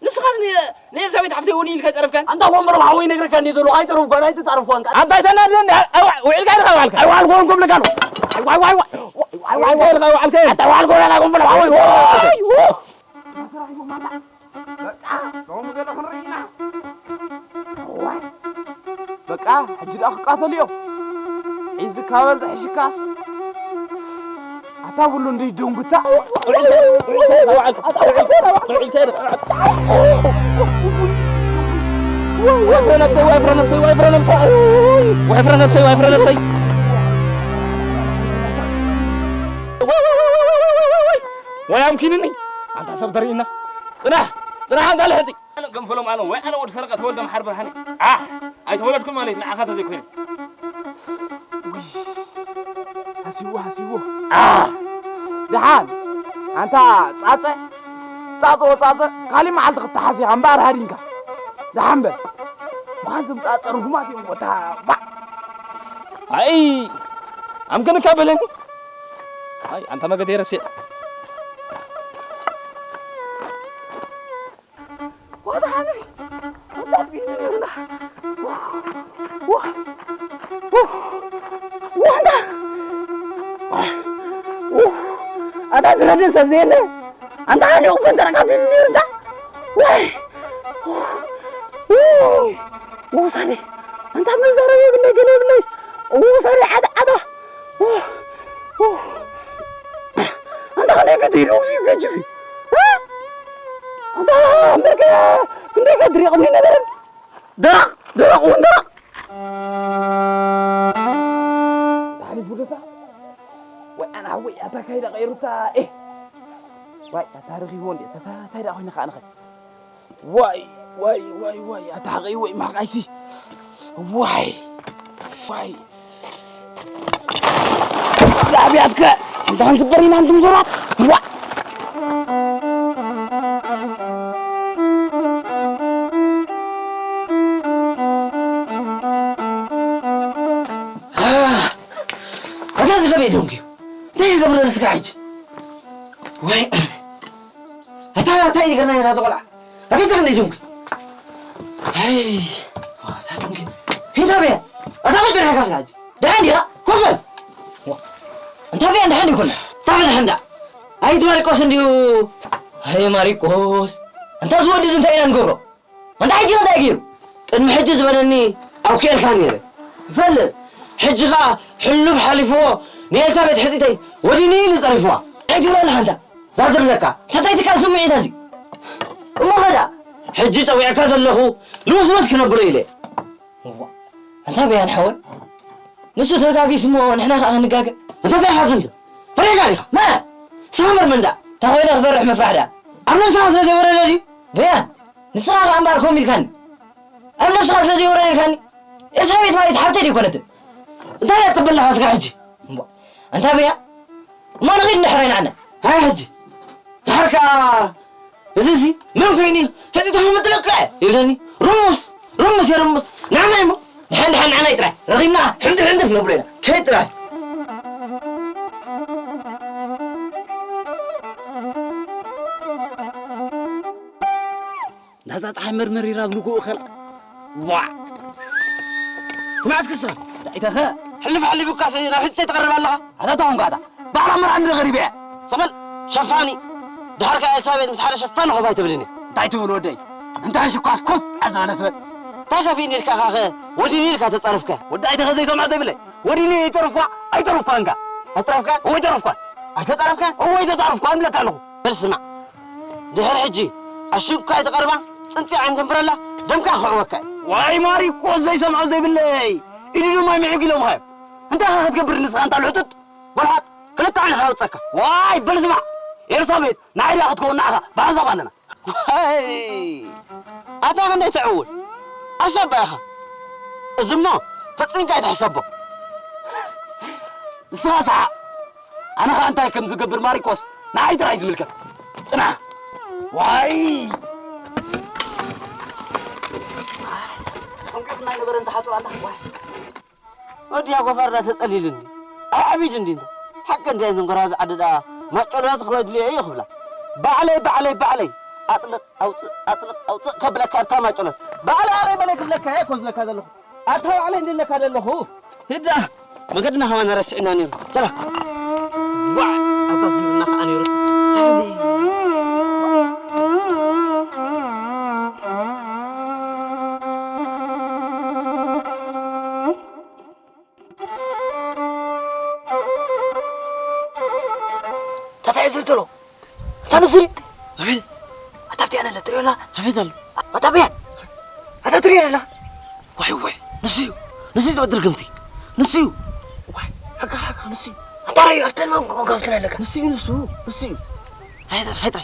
ንስኻስ ን-፣ ንኤልሳቤጥ ሓፍተይ ወዲኒ ኢልካ ጸረፍካን? ኣንታ ወንበሮም ሓወይ ነግረካ እንድየ ዘለኹ ኣይጸረፍኳን ኣይተጻረፍኳን። ኣንታ ኣይተናድደኒ። ኣይ፣ ውዒልካ ኢኻ ውዓልካ? ኣይዋልኩ ወንኩም ልካሉ። ኣይ፣ ዋይ፣ ዋይ፣ ዋይ። ኣይ፣ ዋይ፣ ዋይ። ውዒልካ ኢኻ ውዓልካ? ኣንታ ዋልኩ ወላ ወንበሮም ሓወይ። ዋይ፣ ዋይ። በቃ፣ ሎሚ ገለ ክንርኢ ኢና። እዋይ፣ በቃ፣ ሕጂ ደኣ ክቃተሉ እዮም። ሒዝካ በል ተሕሽካስ። ኣታ ብሉ እንድዩ ደንጉታ። ወይፍረ ነብሰይ፣ ወይፍረ ነብሰይ፣ ወይፍረ ነብሰይ። ወይ ኣምኪንኒ። ኣንታ ሰብ ተርእና። ጽናሕ! ጽናሕ ኣንታ ልሕጺ! ኣነ ገንፈሎም ኣነ ወይ ኣነ ወዲ ሰረቀ ተወልደ መሓር ብርሃነ። ኣሕ! ኣይተወለድኩን ማለት ንዓኻ ተዘይኮይነ። ሃሲዎ፣ ሃሲዎ። ኣሕ! ደሓን! ኣንታ ጻጸ! ጻጸ ወጻጸ! ካሊእ መዓልቲ ክትሓዝ ኢኻ እምበኣር ሃዲንካ። ደሓን በል። መኻን ዝምጻእ ጸርጉማት እዮም፣ ወታ፣ ባ! ኣይ! ኣምከንካ በለኒ። ኣይ፣ ኣንታ መገደይ ረሲዐ። ወታ፣ ወታ፣ ወታ፣ ኣታ ዝረድእ ሰብ ዘየለ። ኣንታ ሓሊቑ ፈንጠር ካብ ኢሉ ነይሩ እንታ። ዋይ! ውሳኔ! ኣንታ መዛረቢ የብለይ፣ ገለ የብለይስ። ውሳኔ ዓጣ፣ ዓጣ! ኣንታ ከመይ ክትኢሉ እዚ ገጅፍ እዩ? እ? ኣንታ እምበርከ ክንደይ ከድሪቕኒ ነበረን። ደረቕ፣ ደረቕ እውን ደረቕ። ዳኒ ቡሉታ። ወይ ኣና ወይ ኣታ ካይዳ ቀይሩታ። ኤ። ዋይ ኣታ ረኺብዎ እንዴ? ኣታ ታይ ዳ ኮይነ ከኣ ንኸ? ዋይ፣ ዋይ፣ ዋይ፣ ዋይ፣ ኣታ ሓቀይ ወይ ማሕቃይሲ። ዋይ። ዋይ። ዳብያትከ እንታን ዝበሪና እንቱም ዞራት። ዋ። ኣታ ዝኸበይ ደንኩ። እንታይ ይገብረ ንስካ ሕጂ? ወይ። ኣታ፣ ኣታ ይገርና እታ ቆልዓ። ኣታ፣ ኣታ ክንደይ ደንኩ። ኣይ፣ ኣታ ደንኩ። ሂንታ በያ። ኣታ፣ ኣታ ደንኩ ካስካ ሕጂ። ደሓን ዲኻ? ኮፈል። ዋ። ኣንታ በያ ደሓን ዲኹን? ኣታ ደሓን ዳ። ኣይ፣ እቲ ማርቆስ እንዲሁ። ኣይ፣ ማርቆስ። ኣንታ ዝወዲ እዚ እንታይ ኢና ንገብሮ? ኣንታ ሕጂ እንታይ ገይሩ? ቅድሚ ሕጂ ዝበለኒ ኣብ ክኤልካ ነይረ። ይፈልጥ። ሕጂ ኸኣ ሕሉፍ ሓሊፍዎ ንኤልሳቤጥ ሕጺተይ ወዲኒ ኢሉ ጸሪፍዋ። እንታይ ትብል ኣለኻ ኣንታ? እዛ ዝብለካ። እንታይ ትካል ስምዒት እዚ? እሞ ኸዳ፣ ሕጂ ጸዊዕካ ዘለኹ ልውስውስ ክነብሎ ኢለ። እዋ፣ ኣንታ በያን ሓወይ፣ ንሱ ተጋጊሱ እሞ ንሕና ኸኣ ክንጋገ። እንታይ ትሓዝን? ፈሪሕካ ዲኻ? መ? ሳመር መንዳ። እንታይ ኮይነ ክፈርሕ ምፍራሕ ደኣ? ኣብ ነብስኻ ስለ ዘይወረደ ድዩ? በያን፣ ንስኻ ኸኣ እምበኣር ከምኡ ኢልካኒ። ኣብ ነብስኻ ስለ ዘይወረደ ኢልካኒ። ኤልሳቤጥ ማለት ሓብተይ ደይኮነትን። እንታይ እያ ትብል ኣለኻ እስኻ ሕጂ? እሞ፣ ኣንታ በያን፣ እሞ ንኺድ እንድሕር ኣይንዓና። ሃይ ሕጂ። ድሓር ከኣ እዚ እዚ መን ኮይኑ እዩ? ሕጂ ተኸምጥለካ ይብለኒ። ርሙስ፣ ርሙስ የርሙስ። ንዓና እሞ። ድሓን ድሓን ንዓና ይጥራይ። ረኺብና ሕንድር ሕንድር ነብሎ ኢና። ከይ ጥራይ። ናዛ ጸሓይ መርመር ይራብ ንግኡ ኸልዓ። ዋ! ስማዕ እስኪ እስኻ። ዳኢተኸ? ሕልፍ ሓሊፉካስ ናብ ሕጽተይ ትቐርብ ኣለኻ? ኣታ ተኾንካ ኣታ። ባዕላ መርዓ እንደ ኸሪበ እያ። ሰበል ሸፋኒ። ድሓር ከኣ ኤልሳቤጥ ምስ ሓደ ሸፋኒ ኮፍ ኣይትብልን እያ። እንታይ ትብል ወደይ? እንታይ ሽኳስ ኮፍ ኣዘበለት በል። እንታይ ከፊእኒ ኢልካ ኢኻ ኸ ወዲኒ ኢልካ ተጻረፍካ? ወዲ ኣይተኸ ዘይሰምዖ ዘይብለይ። ወዲኒ ይጸርፍኳ፣ ኣይጸርፍኳን ከ። ኣይጸረፍካ? እወ ይጸርፍኳ። ኣይተጻረፍካ? እወ ይተጻረፍኳ፣ እብለካ ኣለኹ። በል ስማዕ። ድሕሪ ሕጂ ኣሽኳይ ትቐርባ፣ ጽንጺ ዓይን ትንፍረላ፣ ደምካ ክዕወካ እዩ። ዋይ ማሪኮ ዘይሰምዖ ዘይብለይ። ኢዱ ድማ ምዕግ ኢሎም ሃዮ። እንታይ ኢኻ ክትገብር ንስኻ እንታ ልሕጡጥ? ጎልሓጥ፣ ክልተ ዓይንኻ ኣውጸካ። ዋይ በል ስማዕ። ኤልሳቤጥ፣ ንዓይ ድያ ክትከውን ንዓኻ ብሓንሳብ ኣለና። ዋይ! ኣታ ክንደይ ትዕውል? ኣሻባ ኢኻ። እዚ እሞ ፈጺምካ ኣይትሕሰቦ። ንስኻ ሰሓቕ። ኣነ ኸኣ እንታይ ከም ዝገብር ማሪቆስ ንዓይ ጥራይ ዝምልከት። ጽናሕ። ዋይ! ከምቀት ናይ ነበረ እንተሓጹር ኣላ። ዋይ! ወዲ ኣጎፈር ዳ ተጸሊሉ እንዲ? ኣዕቢዱ እንዲ እንተ? ሓቂ እንዲ ኣይዘን ጎራዙ ዓዲ ደኣ ማጨሎት ክረድልዮ እዩ ክብላ። ባዕለይ፣ ባዕለይ፣ ባዕለይ ኣጥልቕ ኣውፅእ፣ ኣጥልቕ ኣውፅእ ከብለካ ኣብታ ማጨሎት። ባዕለይ ኣረይ መለይ ክብለካ እየ እኮ ዝብለካ ዘለኹ። ኣታ ባዕለይ እንዲ ለካ ዘለኹ። ሂዳ መገድና ከማን ረሲዕና ነይሩ። ሰላ። ዋዕ! ኣብታስ ቢርና ከኣ ነይሩ። ታታይ እዚ ዘሎ። ኣታ ንስሪ። ኣቤት። ኣታ ኣብቲ ኣነ ትሪኦ ኣላ። ኣቤት ኣሎ። ኣታ ብያን። ኣታ ትሪኦ ኣላ። ዋይ ዋይ። ንሱ እዩ። ንሱ እዩ ዝወድር ግምቲ። ንሱ እዩ። ዋይ። ሓካ ሓካ ንሱ እዩ። ኣታ ራዩ ኣብተን ማን ኮንካ ኣብተን ኣለካ። ንሱ እዩ ንሱ። ንሱ እዩ። ሃይጠር ሃይጠር።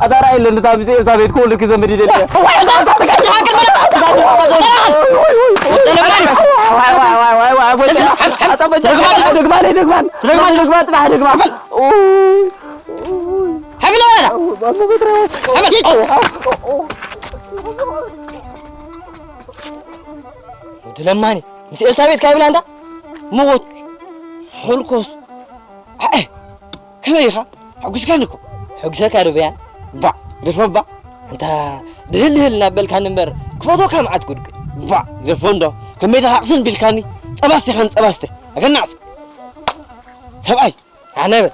ኣታ ራእይ ኣለኒ፣ እታ ምስ ኤልሳቤጥ ክወልድ ክዘምድ ይደሊ። ደግማን፣ ደግማን፣ ጽባሕ ደግማን። ሓብል ወረዳ። ሓብል። ወዲ ለማኒ፣ ምስ ኤልሳቤጥ ካይብላ እንዳ ምቑት፣ ሕልኮስ። ኣይ፣ ከመይ ኢኻ? ሓጒስካኒ እኮ። ሕጉሰካ ዶ በያን? ባ፣ ግደፎ ባ። ኣንታ ድህል ድህል እናበልካኒ እምበር፣ ክፈትወካ መዓት ጉድ ግን። ባ፣ ግደፎ እንዶ። ከመይ ደኻ ኣቕስን ቢልካኒ? ጸባስቲ ኻን ጸባስቲ። ኣገናዕስ። ሰብኣይ፣ ኣነ በል።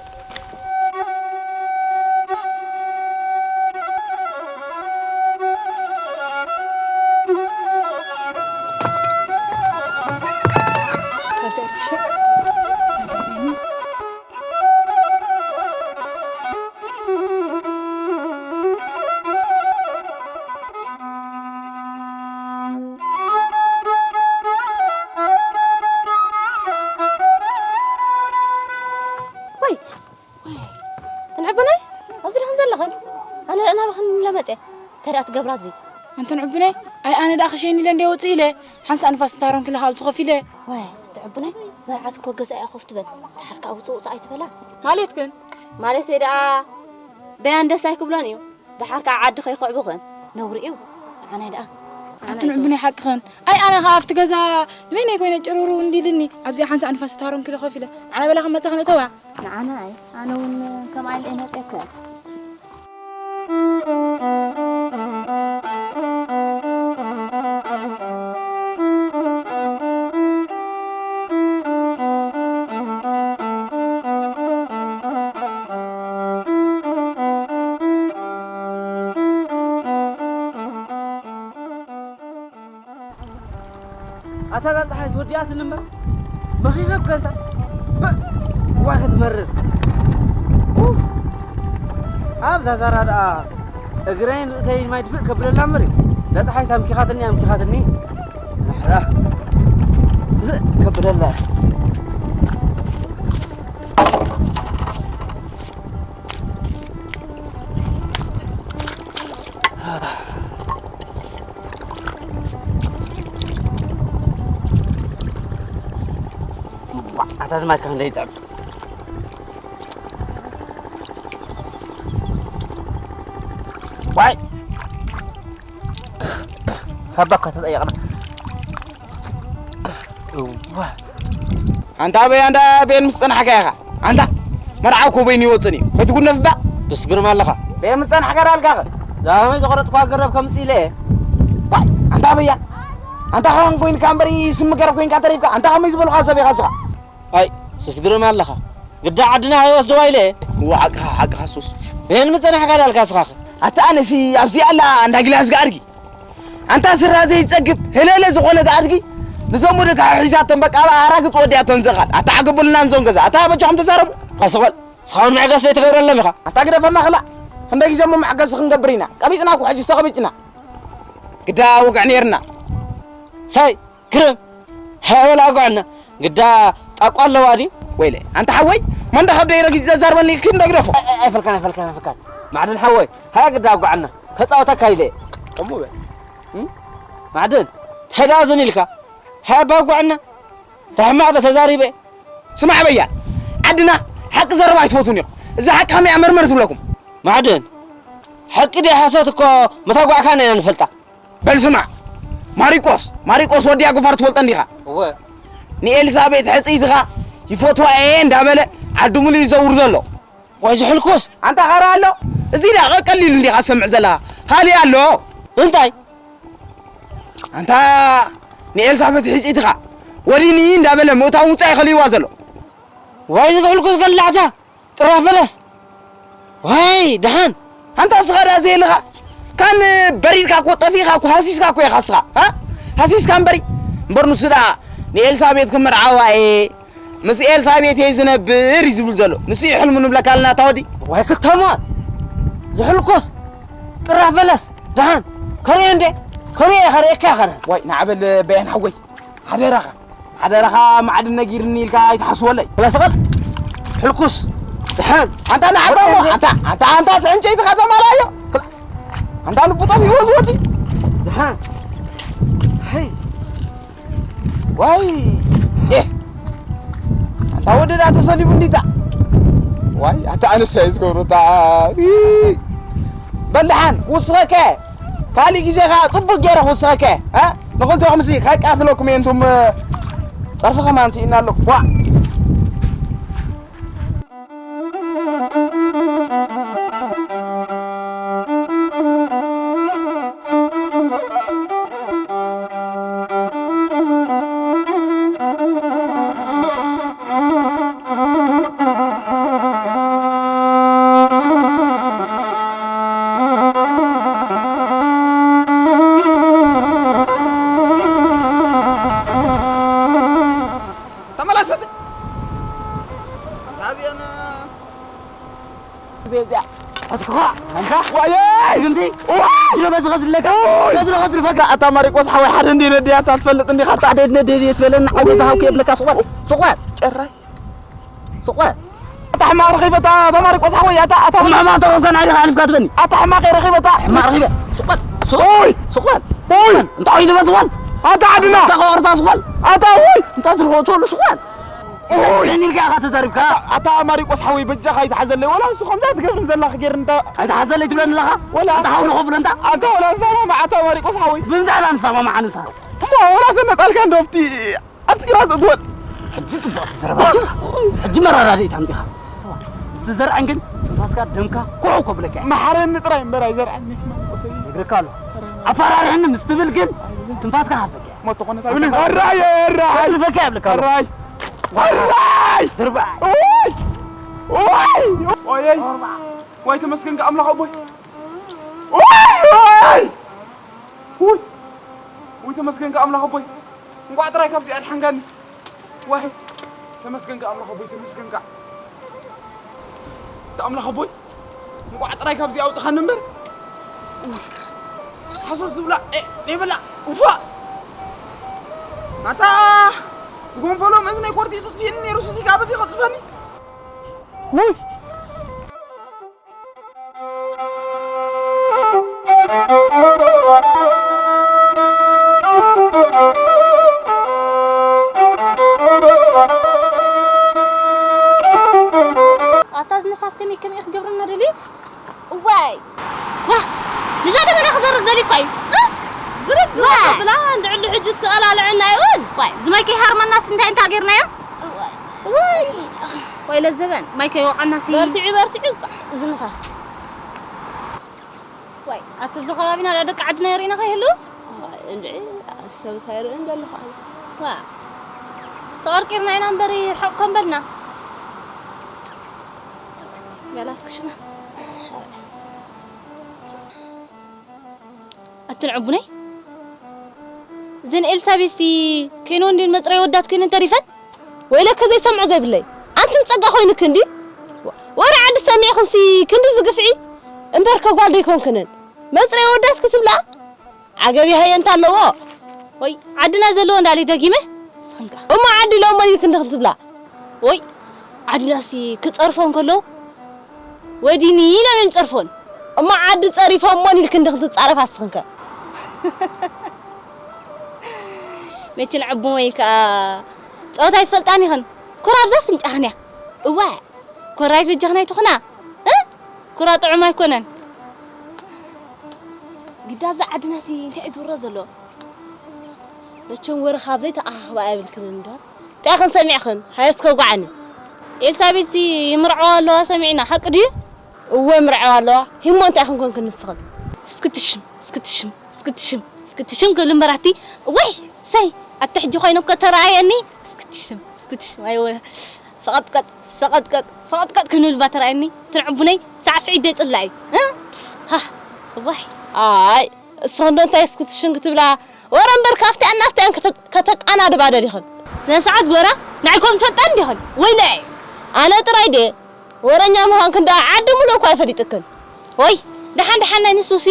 ወይ፣ ወይ፣ ተንዕቡናይ፣ ኣብዚ ዲኽን ዘለኽን? ኣነ ደኣ ናባኽን ኢለ መጽየ። እንታይ ደኣ ትገብራ ኣብዚ? ኣንተ ንዕቡናይ፣ ኣይ ኣነ ደኣ ክሸይን ኢለ እንደ ወጽእ ኢለ፣ ሓንሳእ ንፋስ እንታሮን ክልኻ ኣብዚ ኮፍ ኢለ። ወይ፣ ትዕቡናይ፣ መርዓት እኮ ገዛ እያ ኮፍ ትበል። ድሓር ከኣ ውጽእ ውጽእ ኣይትበላ። ማለት ግን? ማለተይ ደኣ፣ በያን ደስ ኣይክብሎን እዩ። ደሓር ከኣ ዓዲ ከይክዕቡኽን። ነውሪ እዩ። ንዓናይ ደኣ። ኣንቲ ንዕቡናይ ሓቅኽን። ኣይ ኣነ ከኣ ኣብቲ ገዛ ንበይነይ ኮይነ ጭሩሩ እንዲልኒ፣ ኣብዚኣ ሓንሳእ ንፋስ እንታሮን ክልኻ ኮፍ ኢለ። ንዓናይ በላ ክመጻ ክንእተዋ። ንዓናይ፣ ኣነ እውን ከምኣ ኢለ እየ መጺአካ። ኣታ እዛ ጸሓይስ ወዲኣትኒ እምበር፣ መኺኸ እኮ እንታ። ብ-፣ ዋይ ክትመርር። ኡፍ። ኣብዛ ዛራ ደኣ እግረይን ርእሰይን ማይ ድፍእ ከብለላ እምበር፣ እዛ ጸሓይስ ኣምኪኻትኒ፣ ኣምኪኻትኒ። ኣሕ፣ ድፍእ ከብለላ። ኣታ ዝማካ ክንደይ ይጥዕም። ዋይ! ሳባ እኳ ተጠየቕና። እዋ። ኣንታ ኣበይ ኣንዳ ቤን ምስ ጸናሕካ ኢኻ? ኣንታ መርዓ እኮ በይኑ ይወጽን እዩ። ከይትጉነፍ እባ። ትስግርም ኣለኻ። ቤን ምስ ጸናሕካ ዳልካኸ? ዛመይ ዝቆረጽኳ ገረብ ከምጽእ ኢለ እየ። ዋይ፣ ኣንታ ኣበያ። ኣንታ ኻን ኮይንካ እምበሪ ስም ገረብ ኮይንካ ተሪፍካ። ኣንታ ከመይ ዝበልኻ ሰብ ኢኻ ስኻ? ኣይ፣ ሱስ ግርም ኣለኻ። ግዳ ዓድና ኣይወስደዋ ኢለ። እዋ፣ ሓቅኻ፣ ሓቅኻ ሱስ። መን ምጸናሕካ ዳልካ ስኻኸ? ኣታ ኣነሲ ኣብዚ ኣላ እንዳ ግላስ ጋርጊ። ኣንታ ስራ ዘይጸግብ ህለለ ዝኾነት ኣድጊ ንዞም ወደካ ሒዛቶም በቃ ኣብ ኣራግጽ ወዲያቶም ዘኻል። ኣታ ዓገቡልና ንዞም ገዛ። ኣታ በጃኹም ተዛረቡ። ቀስ በል። ስኻውን መዕገስ ዘይትገብረሎም ኢኻ። ኣታ ግደፈና ክላ። ክንደይ ግዜ እሞ መዕገሲ ክንገብር ኢና? ቀቢጽና እኮ ሕጂ ዝተቐቢጽና። ግዳ ወግዕ ነይርና። ሳይ ግርም። ሃይ ወላ ኣጓዕና ግዳ ጣቋ ኣለዋ ድዩ? ወይለ ኣንታ ሓወይ፣ መንዶ ከብደይ ረጊጽ ዘዛርበኒ ኪድ ንዶ ግደፎ። ኣይፈልካን ኣይፈልካን ኣይፈልካን። ማዕድን ሓወይ ሃያ ግዳ ኣጓዕና ከጻወተካ ኢለ። እሞ በል። እም? ማዕድን እንታይ ደኣ ዝን ኢልካ? ሃያ ኣባ ኣጓዕና እንታይ ሕማቕ ዶ ተዛሪበ? ስማዕ በያ፣ ዓድና ሓቂ ዘረባ ኣይትፈቱን ኢኹም። እዛ ሓቂ ከመይ እያ መርመር ትብለኩም? ማዕድን ሓቂ ድያ ሓሶት እኮ መሳጓዕካና ኢና ንፈልጣ። በል ስማዕ ማሪቆስ፣ ማሪቆስ ወዲ ኣጎፋር ትፈልጦ እንዲኻ? እወ። ንኤልሳቤጥ ሕጽይትኻ ይፈትዋ እየ እንዳበለ ዓዲ ሙሉ ይዘውር ዘሎ። ወይ ዝሕልኩስ። ኣንታ ኻራ ኣሎ። እዚ ደኣ ቀሊል እንዲኻ ሰምዕ ዘለኻ። ካልእ ኣሎ። እንታይ? ኣንታ ንኤልሳቤጥ ሕጽይትኻ ወዲኒ እንዳበለ ምእታው ውጻእ ይኸልይዋ ዘሎ። ወይ ዝሕልኩስ ገላዕታ። ጥራፍ በለስ። ዋይ ደሓን። ኣንታ እስኻ ደኣ ዘየለኻ ካን በሪድካ እኮ ጠፊእኻ እኮ ሃሲስካ እኮ ኢኻ እስኻ። ሃ? ሃሲስካ እምበሪ። እምበር ንሱ ደኣ ንኤልሳቤጥ ክምርዓዋ እየ፣ ምስ ኤልሳቤጥ እየ ዝነብር እዩ ዝብል ዘሎ። ንሱ እዩ ሕልሙ ንብለካ ኣለና እታ ወዲ። ዋይ ክተማ። ዝሕልኮስ። ጥራፍ በለስ። ደሓን። ከርእዮ እንዴ? ከርእዮ እየ፣ ከርእየካ እየ፣ ከርእዮ። ዋይ ንዓበል በያን ሓወይ። ሓደራኻ፣ ሓደራኻ ማዕድን ነጊርኒ ኢልካ ኣይትሓስወለይ። ክላስ ቓል ሕልኩስ ድሓን። ኣንታ ንዓባ እሞ፣ ኣንታ፣ ኣንታ፣ ኣንታ እቲ ዕንጨይትኻ ተማልኣዮ። ኣንታ ልቡ ጠፊእዎ ዝወዲ። ድሓን። ሄይ። ዋይ። ኤህ። ኣንታ ወደዳ ተሰሊቡ እንዲታ። ዋይ፣ ኣታ ኣነስ እየ ዝገብሮ፣ እታ። ኢ። በል ድሓን፣ ክውስኸካ። ካሊእ ግዜ ኸዓ ጽቡቅ ገይረ ክውስኸካ እየ፣ እ? ንኽልቴኹምሲ ከቃትለኩም እየ፣ እንቱም ጸርፊ ከማን ስኢና ኣለኩም። ዋ! ተመለሰት። ታዚያን ቤብዚያ ኣስኳ። ኣንታ ዋየይ! ግምቲ። ዋይ! ድሮ በዚ ኸዝለካ። ዋይ! በዚ ኸዝልፈካ። ኣታ ማሪቆስ ሓወይ ሓደ እንዴ ነድያ ኣታ ትፈልጥ እንዲኻ ኣታ። ሓደ ነድያ ትበለና። ዓገዛ ሃውክ የብለካ። ሱቕ በል። ሱቕ በል። ጨራይ። ሱቕ በል። ኣታ ሕማቕ ረኺበታ፣ ኣታ ማሪቆስ ሓወይ፣ ኣታ፣ ኣታ ሕማቕ ተረፈን ዓይንኻ ኣሊፍካ ትበኒ። ኣታ ሕማቕ ረኺበታ። ሕማቕ ረኺበ። ሱቕ በል። ሱቕ። ኦይ! ሱቕ በል። ኦይ! እንታይ ኢሉ በል ሱቕ በል። ኣታ ዓድና። ኣታ ቆርሳ ሱቕ በል። ኣታ ኦይ! እንታይ ስርሖ ትብሉ ሱቕ በል። ኦይ! እንታይ ኢልካ ኢኻ ተዛሪብካ? ኣታ ማሪቆስ ሓወይ በጃኻ ኣይትሓዘለይ፣ ወላ ንሱ ከምዛ ትገብርን ዘላ ክገይር እንተ ኣይትሓዘለይ ትብለኒ ኣለኻ? ወላ ኣታ ሓው ንኸብሎ እንታ? ኣታ ወላ ንሰማማዕ፣ ኣታ ማሪቆስ ሓወይ። ብምንታይ ኢና ንሰማማዕ ንሳ? እሞ ወላ ተነጣልካ እንዶ ኣብቲ ኣብቲ ግራት እትወል። ሕጂ ጽቡቕ ትዘረባ። ሕጂ መረዳድኢት ኣምጺኻ። ምስ ዘርዐን ግን ትንፋስካ ደምካ ኩዑ ከብለካ እየ። መሓረኒ ጥራይ እምበር ኣይዘርዐኒ። ነግረካ ኣሎ። ኣፈራርሕኒ ምስ ትብል ግን ትንፋስካ ሃርፈካ እየ። ሞት ተኾነ ታብለ። ኣራይ፣ ኣራይ። ሃርፈካ እየ እብለካ ኣሎ። ኣራይ። ኣራይ። ድርባይ። ኦይ! ኦይ! ኦይ! ወይ ተመስገን ኣምላኽ ኣቦይ። ኦይ! ኦይ! ውይ! ውይ ተመስገን ኣምላኽ ኣቦይ። እንቋዕ ጥራይ ካብዚ ኣድሓንካኒ። ዋይ፣ ተመስገንካ ኣምላኽ ኣቦይ፣ ተመስገንካ። ኣታ ኣምላኽ ኣቦይ፣ እንቋዕ ጥራይ ካብዚ ኣውጽኻኒ እምበር። እውይ፣ ሓሶት ዝብላ፣ እ፣ ይብላ፣ እዋ። ኣታ፣ ትጎንፈሎም እዝነይ ቆርጢጡ ጥፊእኒ ነይሩ፣ ሱሲ ካብ እዚ ከጥፈኒ። ውይ። ኣታ እዚ ንፋስ ከመይ ከመይ ክገብረና ደልዩ? እዋይ! ዋ! ንዛ ደበና ክዘርግ ደልዩ እኳ እዩ። እ? ዝርግ ዋ! ብላ እንድዕሉ ሕጂ እስኪ ቀላልዐና ይውን። ዋይ፣ እዚ ማይ ከይሃርመናስ እንታይ እንታይ ጌርናዮ? እዋይ! እዋይ! ወይ ለዘበን፣ ማይ ከይወዓናሲ። በርትዑ፣ በርትዑ፣ ጻ-፣ እዚ ንፋስ። ዋይ፣ ኣቲ ኣብዚ ከባቢና ደቂ ዓድና የርእና ከይህሉ? ኣይ፣ እንድዒ፣ ሰብስ ኣይርእን ዘለኹ ኣነ። ዋ። ተቐርቂርና ኢና እምበር ርሕቕ ኮን በልና። በላስ ክሽና። ኣትን ዕቡነይ፣ እዘን ኤልሳቤሲ ከይነወን ድን መጽረይ ወዳት ኮይነን ተሪፈን? ወይለከ ዘይሰምዖ ዘይብለይ። ኣንትን ጸጋ ኮይንክ እንዲ? ወረ ዓዲ ሰሚዕኽንሲ ክንዲ ዝግፍዒ? እምበርከ ጓል ደይኮንክንን? መጽረይ ወዳት ክትብላ? ዓገብ ይሃየ እንተ ኣለዎ። ወይ ዓድና ዘለዎ እንዳለይ ደጊመ? ስኽንካ። እሞ ዓዲ ኢሎሞን ኢልክ እንዲ ክትብላ? ወይ ዓድናሲ ክጸርፎ እንከሎ ወዲኒ ኢሎም እዮም ጸርፎን። እሞ ዓዲ ጸሪፎሞን ኢልክ እንዲ ክትጻረፍ ኣስኽንከ? መችን ዕቡመይ ከኣ ጸወታ ኣይትፈልጣን ኢኽን። ኩራ ኣብዛ ፍንጫኽን እያ። እዋ፣ ኮራይት በጃኽን ኣይትኹና። እ? ኩራ ጥዑም ኣይኮነን። ግዳ ኣብዛ ዓድናሲ እንታይ እዩ ዝውረ ዘሎ? መቸም ወረ ካብ ዘይተኣኻኽባ ኣይብልክን እንዶ። እንታይ ኢኽን ሰሚዕኽን? ሃየ እስከ ጓዓኒ። ኤልሳቤጥሲ ይምርዐዋ ኣለዋ ሰሚዕና፣ ሓቂ ድዩ? እወ ይምርዐዋ ኣለዋ። ሂሞ እንታይ ኢኽን ኮንክን ንስኽን? እስክትሽም፣ እስክትሽም፣ እስክትሽም፣ እስክትሽም ክብል እምበር ኣቲ፣ ወይ፣ ሰይ፣ ኣቲ ሕጂ ኮይነ እኮ ተረኣየኒ። እስክትሽም፣ እስክትሽም፣ ኣይወ፣ ሰቐጥቀጥ፣ ሰቐጥቀጥ፣ ሰቐጥቀጥ ክንብል ባ ተረኣየኒ። ትንዕቡነይ፣ ሳዕስዒት ደይ ጽላኢ። እ? ሃ፣ እዋይ። ኣይ፣ እስኽን ዶ እንታይ እስክትሽን ክትብላ? ወረ እምበር ካፍቲኣን ናፍቲኣን ከተ-፣ ከተቃናድባ ደሊኽን? ስነ ስርዓት ጎራ፣ ንዓይ ከም ትፈልጣን ዲኽን? ወይለይ! ኣነ ጥራይ ድየ? ወረኛ ምዃንክን ደኣ ዓዲ ሙሉእ እኳ ኣይፈሊጥክን። ወይ፣ ደሓን ደሓን ናይ ንሱሲ፣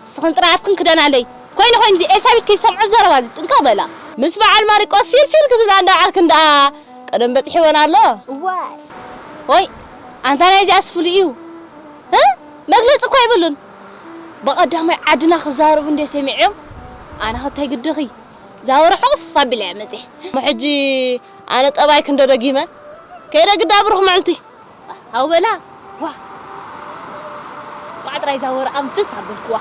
እስኽን ጥራይ ኣፍክን ክደናለይ። ኮይኑ ኮይኑ፣ እዚ ኤልሳቤጥ ከይሰምዖ ዘረባ እዚ ጥንቅቕ በላ። ምስ በዓል ማሪቆስ ፊልፊል ክትብላ እንዳበዓልክን ደኣ ቀደም በጺሕወን ኣሎ። እዋይ። ወይ፣ ኣንታ ናይዚኣስ ፍሉይ እዩ። እ? መግለጺ እኳ ይብሉን። ብቐዳማይ ዓድና ክዛረቡ እንደ ሰሚዐዮም፣ ኣነ ኸ እንታይ ግድኺ? ዛወረ ሕቑፍ ኣቢለ እየ መጺአ። እሞ ሕጂ ኣነ ጠባይክ እንዶ ደጊመ? ከይደ ግዳ ብሩኽ መዓልቲ። ሃው በላ። ዋ። ቋዕ ጥራይ ዛወረ ኣንፍስ ኣበልክዋ።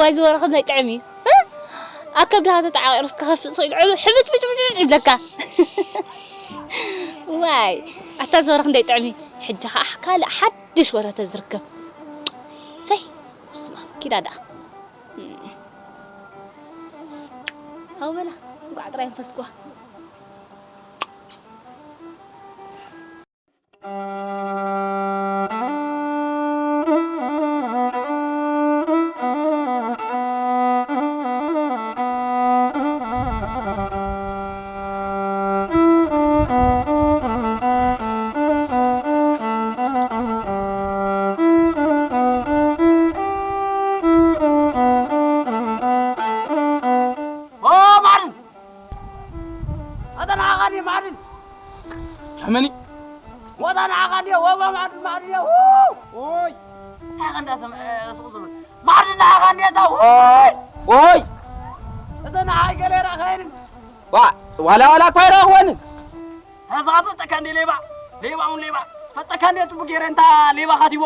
ዋይ ዝወረኸ ናይ ጥዕም እዩ። እ? ኣብ ከብድኻ ተተዓቒሩ ክኸፍእ ስኢሉ ሕብ-፣ ሕብት ብጭ ብጭ ይብለካ። ዋይ፣ ኣታ ዝወረኽ እንዳይ ጥዕም እዩ። ሕጂ ኸኣ ካልእ ሓድሽ ወረ ተዝርከብ። ሰይ፣ ስማ፣ ኪዳ ደኣ። ሃው በላ፣ እንቋዕ ጥራይ ኣንፈስክዋ። ኦ ማርን! ኣታ ንዓኻ ድየ ማርን? ሕመኒ? ወታ ንዓኻ ድየ ወባ ማርን ማርን ድየ? ኦይ! እንታይ ኸ እንዳሰምዐ ሱቕ ዝብል? ማርን ንዓኻ ድየ እታ? ኦይ! ኦይ! እተ ንዓይ ገለ ይረኣኸ የለን። ዋ-፣ ዋላ ዋላ እኳ ይረኣኽወኒ። ተዛብጠካ እንደ ሌባ፣ ሌባ እውን ሌባ። ፈጠካ እንደ ጽቡቅ ገይረ እንታ ሌባ ካቲቦ።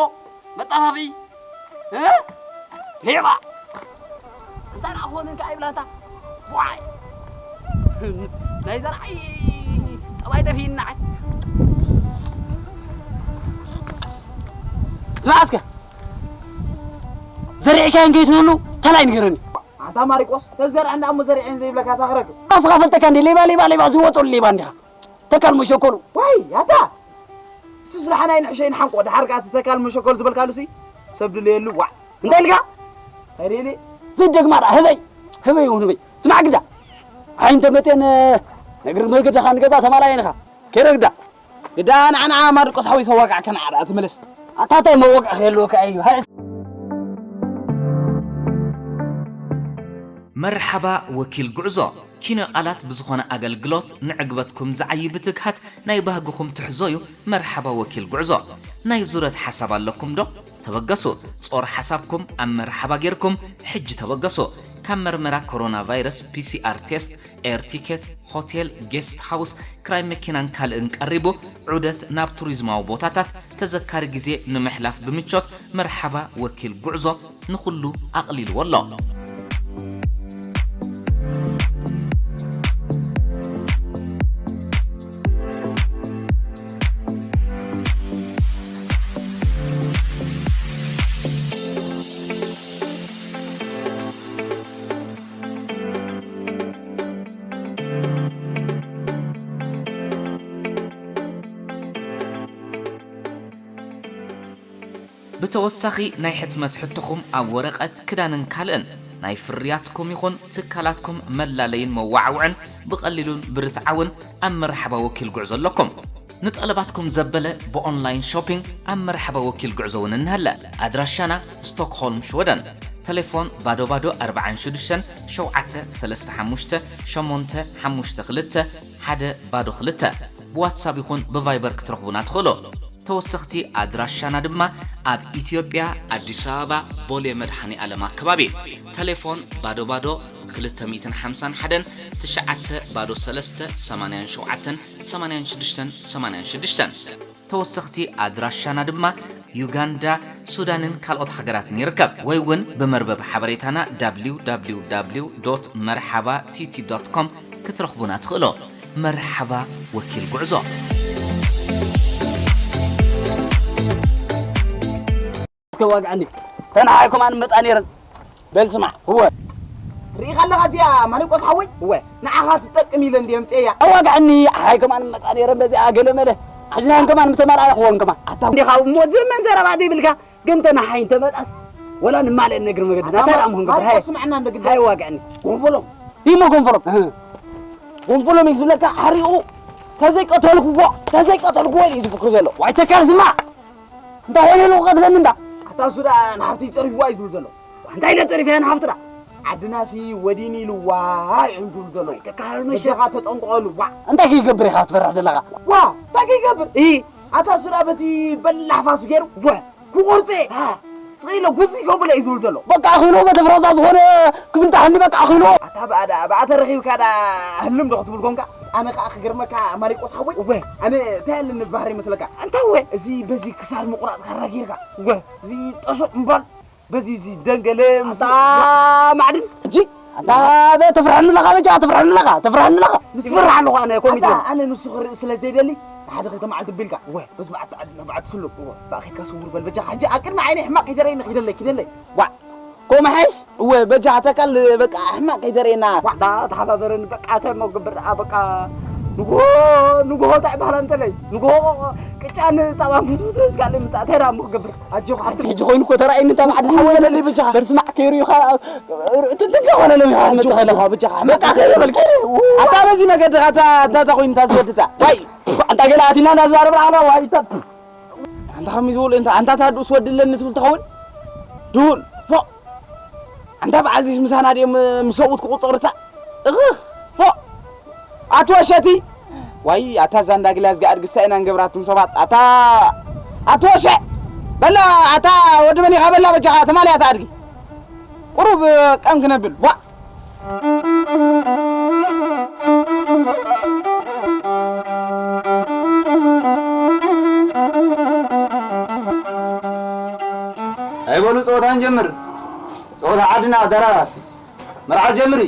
መጣፋፊ። እ? ሌባ። እንታ ደኣ ክኾን እንታይ ይብላ እንታ? ዋይ። ናይ ዘርዓይ ጠባይ ጠፊእና። ስማዕ እስከ። ዘሪዕካዮ እንከይትህሉ ተላይ ንገረኒ። ኣንታ ማሪቆስ፣ ተዘርዐ እንዳ እሞ ዘሪዐን ዘይብለካ ታኽረግ። ኣስኻ ፈልጠካ እንዴ ሌባ፣ ሌባ፣ ሌባ ዝወጠሉ ሌባ እንዲኻ። ተካል መሸኮሉ። ዋይ፣ ኣታ! እሱ ስራሕና ይንሕሸ ይንሓንቆ፣ ድሓር ከኣ እቲ ተካል መሸኮል ዝበልካሉ ሲ፣ ሰብ ድልየሉ፣ ዋዕ። እንታይ ኢልካ? እንታይ ደልየ? ዘይደግማ ደኣ፣ ህበይ! ህበይ ይኹን ህበይ። ስማዕ ግዳ! ሓይ እንተ መጤን፣ ነግር መገድኻ ንገዛ ተማላየንኻ። ከይረ ግዳ! ግዳ ንዓ ንዓ ማርቆስ ሓወይ ከዋግዓካ ንዓ ደኣ ትመለስ። ኣታ እንታይ መወግዒ ክህልወካ እዩ? ሃይ! መርሓባ ወኪል ጉዕዞ። ኪነ ቃላት ብዝኾነ ኣገልግሎት ንዕግበትኩም ዝዓዪ ብትግሃት ናይ ባህግኹም ትሕዞዩ። መርሓባ ወኪል ጉዕዞ። ናይ ዙረት ሓሳብ ኣለኩም ዶ? ተበገሱ። ጾር ሓሳብኩም ኣብ መርሓባ ጌርኩም ሕጂ ተበገሱ። ካብ መርመራ ኮሮና ቫይረስ፣ ፒ ሲ ኣር ቴስት፣ ኤር ቲኬት፣ ሆቴል፣ ጌስት ሃውስ፣ ክራይ መኪናን ካልእን ቀሪቡ፣ ዑደት ናብ ቱሪዝማዊ ቦታታት፣ ተዘካሪ ግዜ ንምሕላፍ ብምቾት መርሓባ ወኪል ጉዕዞ ንኹሉ ኣቕሊልዎ ኣሎ። ብተወሳኺ ናይ ሕትመት ሕቶኹም ኣብ ወረቐት፣ ክዳንን ካልእን ናይ ፍርያትኩም ይኹን ትካላትኩም መላለይን መዋዕውዕን ብቐሊሉን ብርትዓውን ኣብ መርሓባ ወኪል ጉዕዞ ኣለኩም። ንጠለባትኩም ዘበለ ብኦንላይን ሾፒንግ ኣብ መርሓባ ወኪል ጉዕዞ እውን እንሀለ። ኣድራሻና ስቶክሆልም ሽወደን። ተሌፎን ባዶ ባዶ ኣርባዓን ሽዱሽተን ሸውዓተ ሰለስተ ሓሙሽተ ሸሞንተ ሓሙሽተ ክልተ ሓደ ባዶ ክልተ። ብዋትሳፕ ይኹን ብቫይበር ክትረኽቡና ትኽእሉ። ተወሰኽቲ ኣድራሻና ድማ ኣብ ኢትዮጵያ ኣዲስ ኣበባ ቦሌ መድኃኔ ዓለም ኣከባቢ። ተሌፎን ባዶ ባዶ ክልተ ሚእትን ሓምሳን ሓደን ትሽዓተ ባዶ ሰለስተ ሰማንያን ሸውዓተን ሰማንያን ሽዱሽተን ሰማንያን ሽዱሽተን። ተወሰኽቲ ኣድራሻና ድማ ዩጋንዳ፣ ሱዳንን ካልኦት ሃገራትን ይርከብ። ወይ እውን ብመርበብ ሓበሬታና www መርሓባ ቲቲ ዶት ኮም ክትረኽቡና ትኽእሉ። መርሓባ ወኪል ጉዕዞ። እስከ ዋግዓኒ። ተን ሓይኩም ኣንመጣ ነይረን። በል ስማዕ። እወ። ርኢኻ ኣለኻ እዚኣ ማሪቆስ ሓወይ? እወ። ንዓኻ ትጠቅም ኢለ እንድየ ኣምፅኤያ። ኣዋግዓኒ፣ ሓይኩም ኣንመጣ ነይረን በዚኣ ገለ መለ። ሕዚ ናይን ከማን ምተማልኣ ኣለኽዎን ከማን። ኣታ እንዲኻ እሞ ዘመን ዘረባ ዘይብልካ፣ ግን ተን ሓይ እንተመጣስ፣ ወላ ንማልእ ነግሪ መገዲ። ኣታ ናታ ደኣ ምሆን ግብር፣ ማሪቆስ ሃይ። ስምዕና እንደ ግዳ። ሃይ ዋግዓኒ። ጎንፎሎም። ይሞ ጎንፎሎም። እህ። ጎንፎሎም እዩ ዝብለካ፣ ሓሪቑ፣ ተዘይቀተልክዎ፣ ተዘይቀተልክዎ ኢሉ እዩ ዝፍክር ዘሎ። ዋይ ተካል ስማዕ። እንታይ ኮይኑ ኢሉ ክቐትለኒ እንዳ? ኣታ እሱ ደኣ ንሓፍተይ ጸሪፍዋ እዩ ዝብል ዘሎ። እንታይ ኢለ ጸሪፈያ ንሓፍቱ ደኣ? ዓድናሲ ወዲን ኢልዋ እዩ ዝብል ዘሎ። ተካል መሸ። በጃኻ ተጠንቀቐሉ፣ ዋ። እንታይ ከይገብር ኢኻ ትፈርሕ ዘለኻ? ዋ፣ እንታይ ከይገብር? ኢ። ኣታ እሱ ደኣ በቲ በላሕ ፋሱ ገይሩ፣ ዋ። ክቑርጽ እየ። አ። ስቕ ኢለ ጉዚ ከብሎ እዩ ዝብል ዘሎ። በቃ ኣኺሉ በቲ ፍረዛ ዝኾነ ክፍንታሕኒ በቃ ኣኺሉ። ኣታ ብኣ ደኣ፣ ብኣ ተረኺብካ ደኣ ህልም ዶ ክትብል ኮንካ? ኣነ ከኣ ክገርመካ ማሪቆስ ሓወይ። እወ። ኣነ እንታይ ኣለኒ ባህሪ ይመስለካ? እንታይ እወ? እዚ በዚ ክሳድ ምቑራጽ ካራ ጌርካ። እወ። እዚ ጠሾ እምባል በዚ እዚ ደንገለ ምስ ኣታ ማዕድን። ሕጂ ኣታ በ-፣ ተፍርሐኒ ኣለኻ በጃ፣ ተፍርሐኒ ኣለኻ፣ ተፍርሐኒ ኣለኻ። ንሱ ይፍርሕ ኣለኹ ኣነ ኮሚቴ። ኣታ ኣነ ንሱ ክርኢ ስለ ዘይደሊ ሓደ ክልተ መዓልቲ ቢልካ። እወ። በዚ በዓቲ ዓዲ ናብ በዓቲ ስሉም። እወ። ብኣኺልካ ስውር በል በጃኻ። ሕጂ ኣብ ቅድሚ ዓይነይ ሕማቕ ከይተረእየኒ ኪደለይ፣ ኪደለይ። ዋ፣ ኮመሐሽ? እወ፣ በጃኻ ተካል በቃ ሕማቕ ከይተረእየና። ዋ፣ ዳ ተሓባበረኒ በቃ፣ እንታይ እሞ ክገብር ደኣ በቃ። ንግሆ፣ ንግሆ እንታይ ይበሃል እንተለይ? ንግሆ ቅጫን ጸባን ፍትፍት ዝጋለ ምጻእ፣ እንታይ ደኣ እሞ ክገብር? ኣጆኻ፣ ኣቲ ሕጂ ኮይኑ እኮ ተራእይኒ፣ እንታ ማዕድን ሓወይ በለለይ በጃኻ። በል ስማዕ፣ ከይሩ ኢኻ፣ ትንትንካ ኮነ ለሚኻ ኣጆኻ፣ መጽኻ ኣለኻ። በጃኻ። በቃ ከይሩ በል፣ ከይሩ። ኣታ በዚ መገድኻ፣ ኣታ፣ ኣታ፣ ኣታ ኮይኑ፣ እታ ዝወድታ። ዋይ፣ ኣንታ ገለ ኣቲና እንዳዛረብና ኣለና፣ ዋይ፣ እታ። ኣንታ ከመይ ዝበሉ፣ ኣንታ፣ ኣንታ፣ እታ ድኡስ ወዲ ኣለኒ ትብል ትኸውን? ድሁል፣ ፎእ። ኣንታ በዓል ዚስ ምሳና ድዮም ምስ ሰብኡት ክቑጸሩ እታ? እኽኽ፣ ፎእ። ኣቲ ወሸቲ። ዋይ፣ ኣታ እዛ እንዳ ግላዝጋ ኣድጊ ስታይ ኢና ንገብራ ኣቱም ሰባት። ኣታ፣ ኣቲ ወሸ። በላ፣ ኣታ ወዲ መን ኢኻ በላ በጃኻ፣ ተማልያ ኣታ ኣድጊ። ቁሩብ ቀም ክነብል። ዋ። ኣይበሉ ጸወታ ንጀምር። ጸወታ ዓድና ኣደራራት። መርዓ ጀምሪ።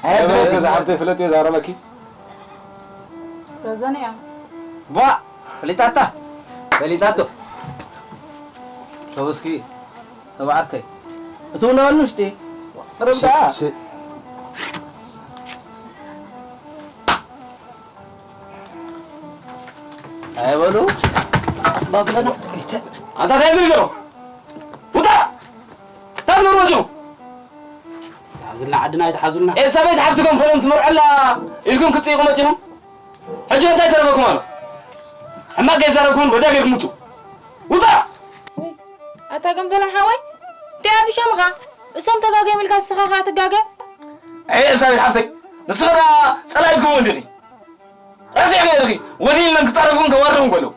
ኣይ፣ ኣይ፣ በለሲ። እዛ ሓፍተይ ፍለጥ እየ ዛረበኪ። ረዘነ እያ። ቧ! ፈሊጣታ። ፈሊጣቶ። ተወስኪ፣ ተባዕከይ። እትውናሉ ውሽጢ። ቅርብ ደኣ። ሽ-፣ ሽ-፣ ኣይበሉ። ባብለና። ኣታ እንታይ ዝብል ዘሎ? ውጣ! እንታይ ዝብል ዘሎ? ይትሓዙልና፣ ዓድና ይትሓዙልና። ኤልሳቤጥ ሓፍትኩም ፈለምቲ መርዐላ ኢልኩም ክትጽይቑ መጺኹም? ሕጂ እንታይ ተረፈኩም ኣሎ? ሕማቕ ከይዛረብኩም በጃ ጌርኩም ውጹ። ውጣ! ኣታ ገንፈላ ሓወይ፣ እንታይ ኣብ ሸምኻ? እሶም ተጋግዮም ኢልካ ንስኻ ከኣ ትጋገ? ኣይ ኤልሳቤጥ ሓፍተይ፣ ንስኺ ደኣ ጸላኢትኩም እንዲኺ። ረሲዕክዮ ኢኺ፣ ወዲለን ክጻረፉን ከዋርዱን ከለዉ።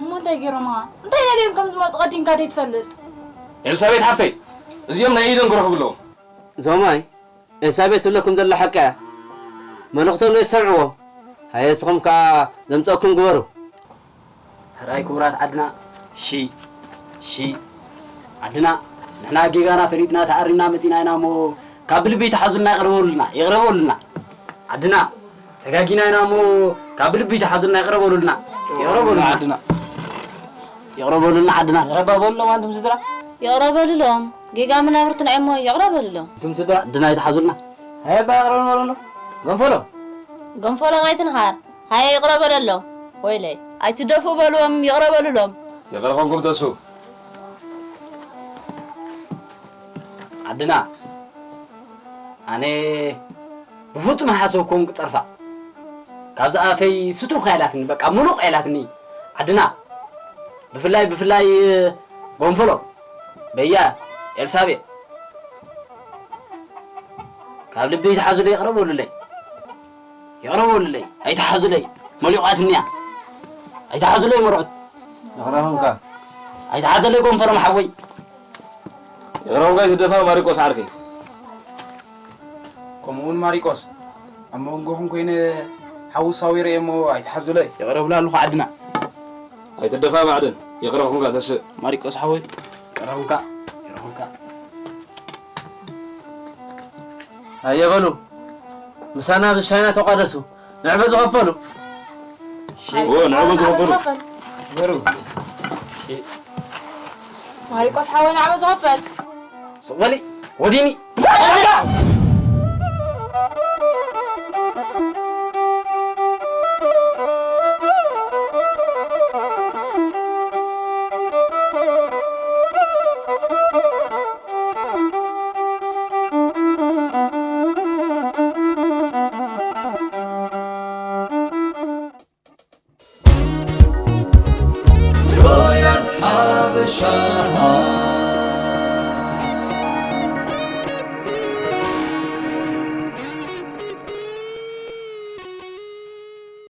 እሞ እንታይ ገይሮምኻ? እንታይ ደልዮም ከም ዝመጹ ቀዲምካ ደይትፈልጥ? ኤልሳቤጥ ሓፍተይ፣ እዚኦም ናይ ኢዶም ክረኽቡ ኣለዎም። ዞማይ፣ ኤልሳቤጥ ትብለኩም ዘላ ሓቂ እያ። መልእኽቶም ዘይትሰምዕዎ። ሃየ፣ ንስኹም ከኣ ዘምጸእኩም ግበሩ። ሕራይ ክቡራት ዓድና፣ ሺ፣ ሺ፣ ዓድና፣ ንሕና ጌጋና ፈሊጥና ተኣሪምና መጺና ኢና እሞ፣ ካብ ብልቢ ተሓዙልና፣ ይቕረ በሉልና፣ ይቕረ በሉልና። ዓድና፣ ተጋጊና ኢና እሞ፣ ካብ ብልቢ ተሓዙልና፣ ይቕረ በሉልና፣ ይቕረ በሉልና። ዓድና። ይቕረ በሉልና ዓድና። ይቕረ በሉሎም ኣንቱም ስድራ። ይቕረ በሉሎም። ጌጋ መናብርትና እሞ ይቕረ በሉሎም። ኣንቱም ስድራ ዓድና ይትሓዙልና። ሃየ ኣባ ይቕረ በለሎም። ገንፈሎም። ገንፈሎም ኣይትንሃር። ሃየ ይቕረ በለሎም። ወይለይ። ኣይትደፍኡ በልዎም፣ ይቕረ በሉሎም። ይቕረ ኾንኩም ተሱ። ዓድና፣ ኣነ ብፍጹም ሓሰብኩም ክጸርፋ። ካብዛ ኣፈይ ስቱኽ ኢላትኒ፣ በቃ ሙሉቕ ኢላትኒ። ዓድና፣ ብፍላይ፣ ብፍላይ ጎንፈሎም፣ በያ፣ ኤልሳቤጥ፣ ካብ ልቢ ይትሓዙለይ፣ ይቕረ በሉለይ። ይቕረ በሉለይ። ኣይትሓዙለይ። መሊቋትኒ እያ። ኣይትሓዙለይ መርዑት። ይቕረ ኹንካ። ኣይትሓዘለይ ጎንፈሎም ሓወይ። ይቕረ ኹንካ፣ ኣይትደፋ ማሪቆስ ዓርከይ። ከምኡ እውን ማሪቆስ፣ ኣብ መንጎኹም ኮይነ ሓዊ ሳዊረ እየ እሞ ኣይትሓዙለይ። ይቕረ ብላ ኣለኹ ዓድና። ኣይትደፋ ማዕድን። ይቕረ ኹንካ ተስእ። ማሪቆስ ሓወይ። ይቕረ ኹንካ። ይቕረ ኹንካ። ሃየ በሉ፣ ምሳና ብሻይና ተቋደሱ። ንዕበ ዝኸፈሉ። ዎ፣ ንዕበ ዝኸፈሉ። በሩ። ማሪቆስ ሓወይ ንዕበ ዝኸፈል። ሱቕ በሊ፣ ወዲኒ። ሮያል ሓበሻ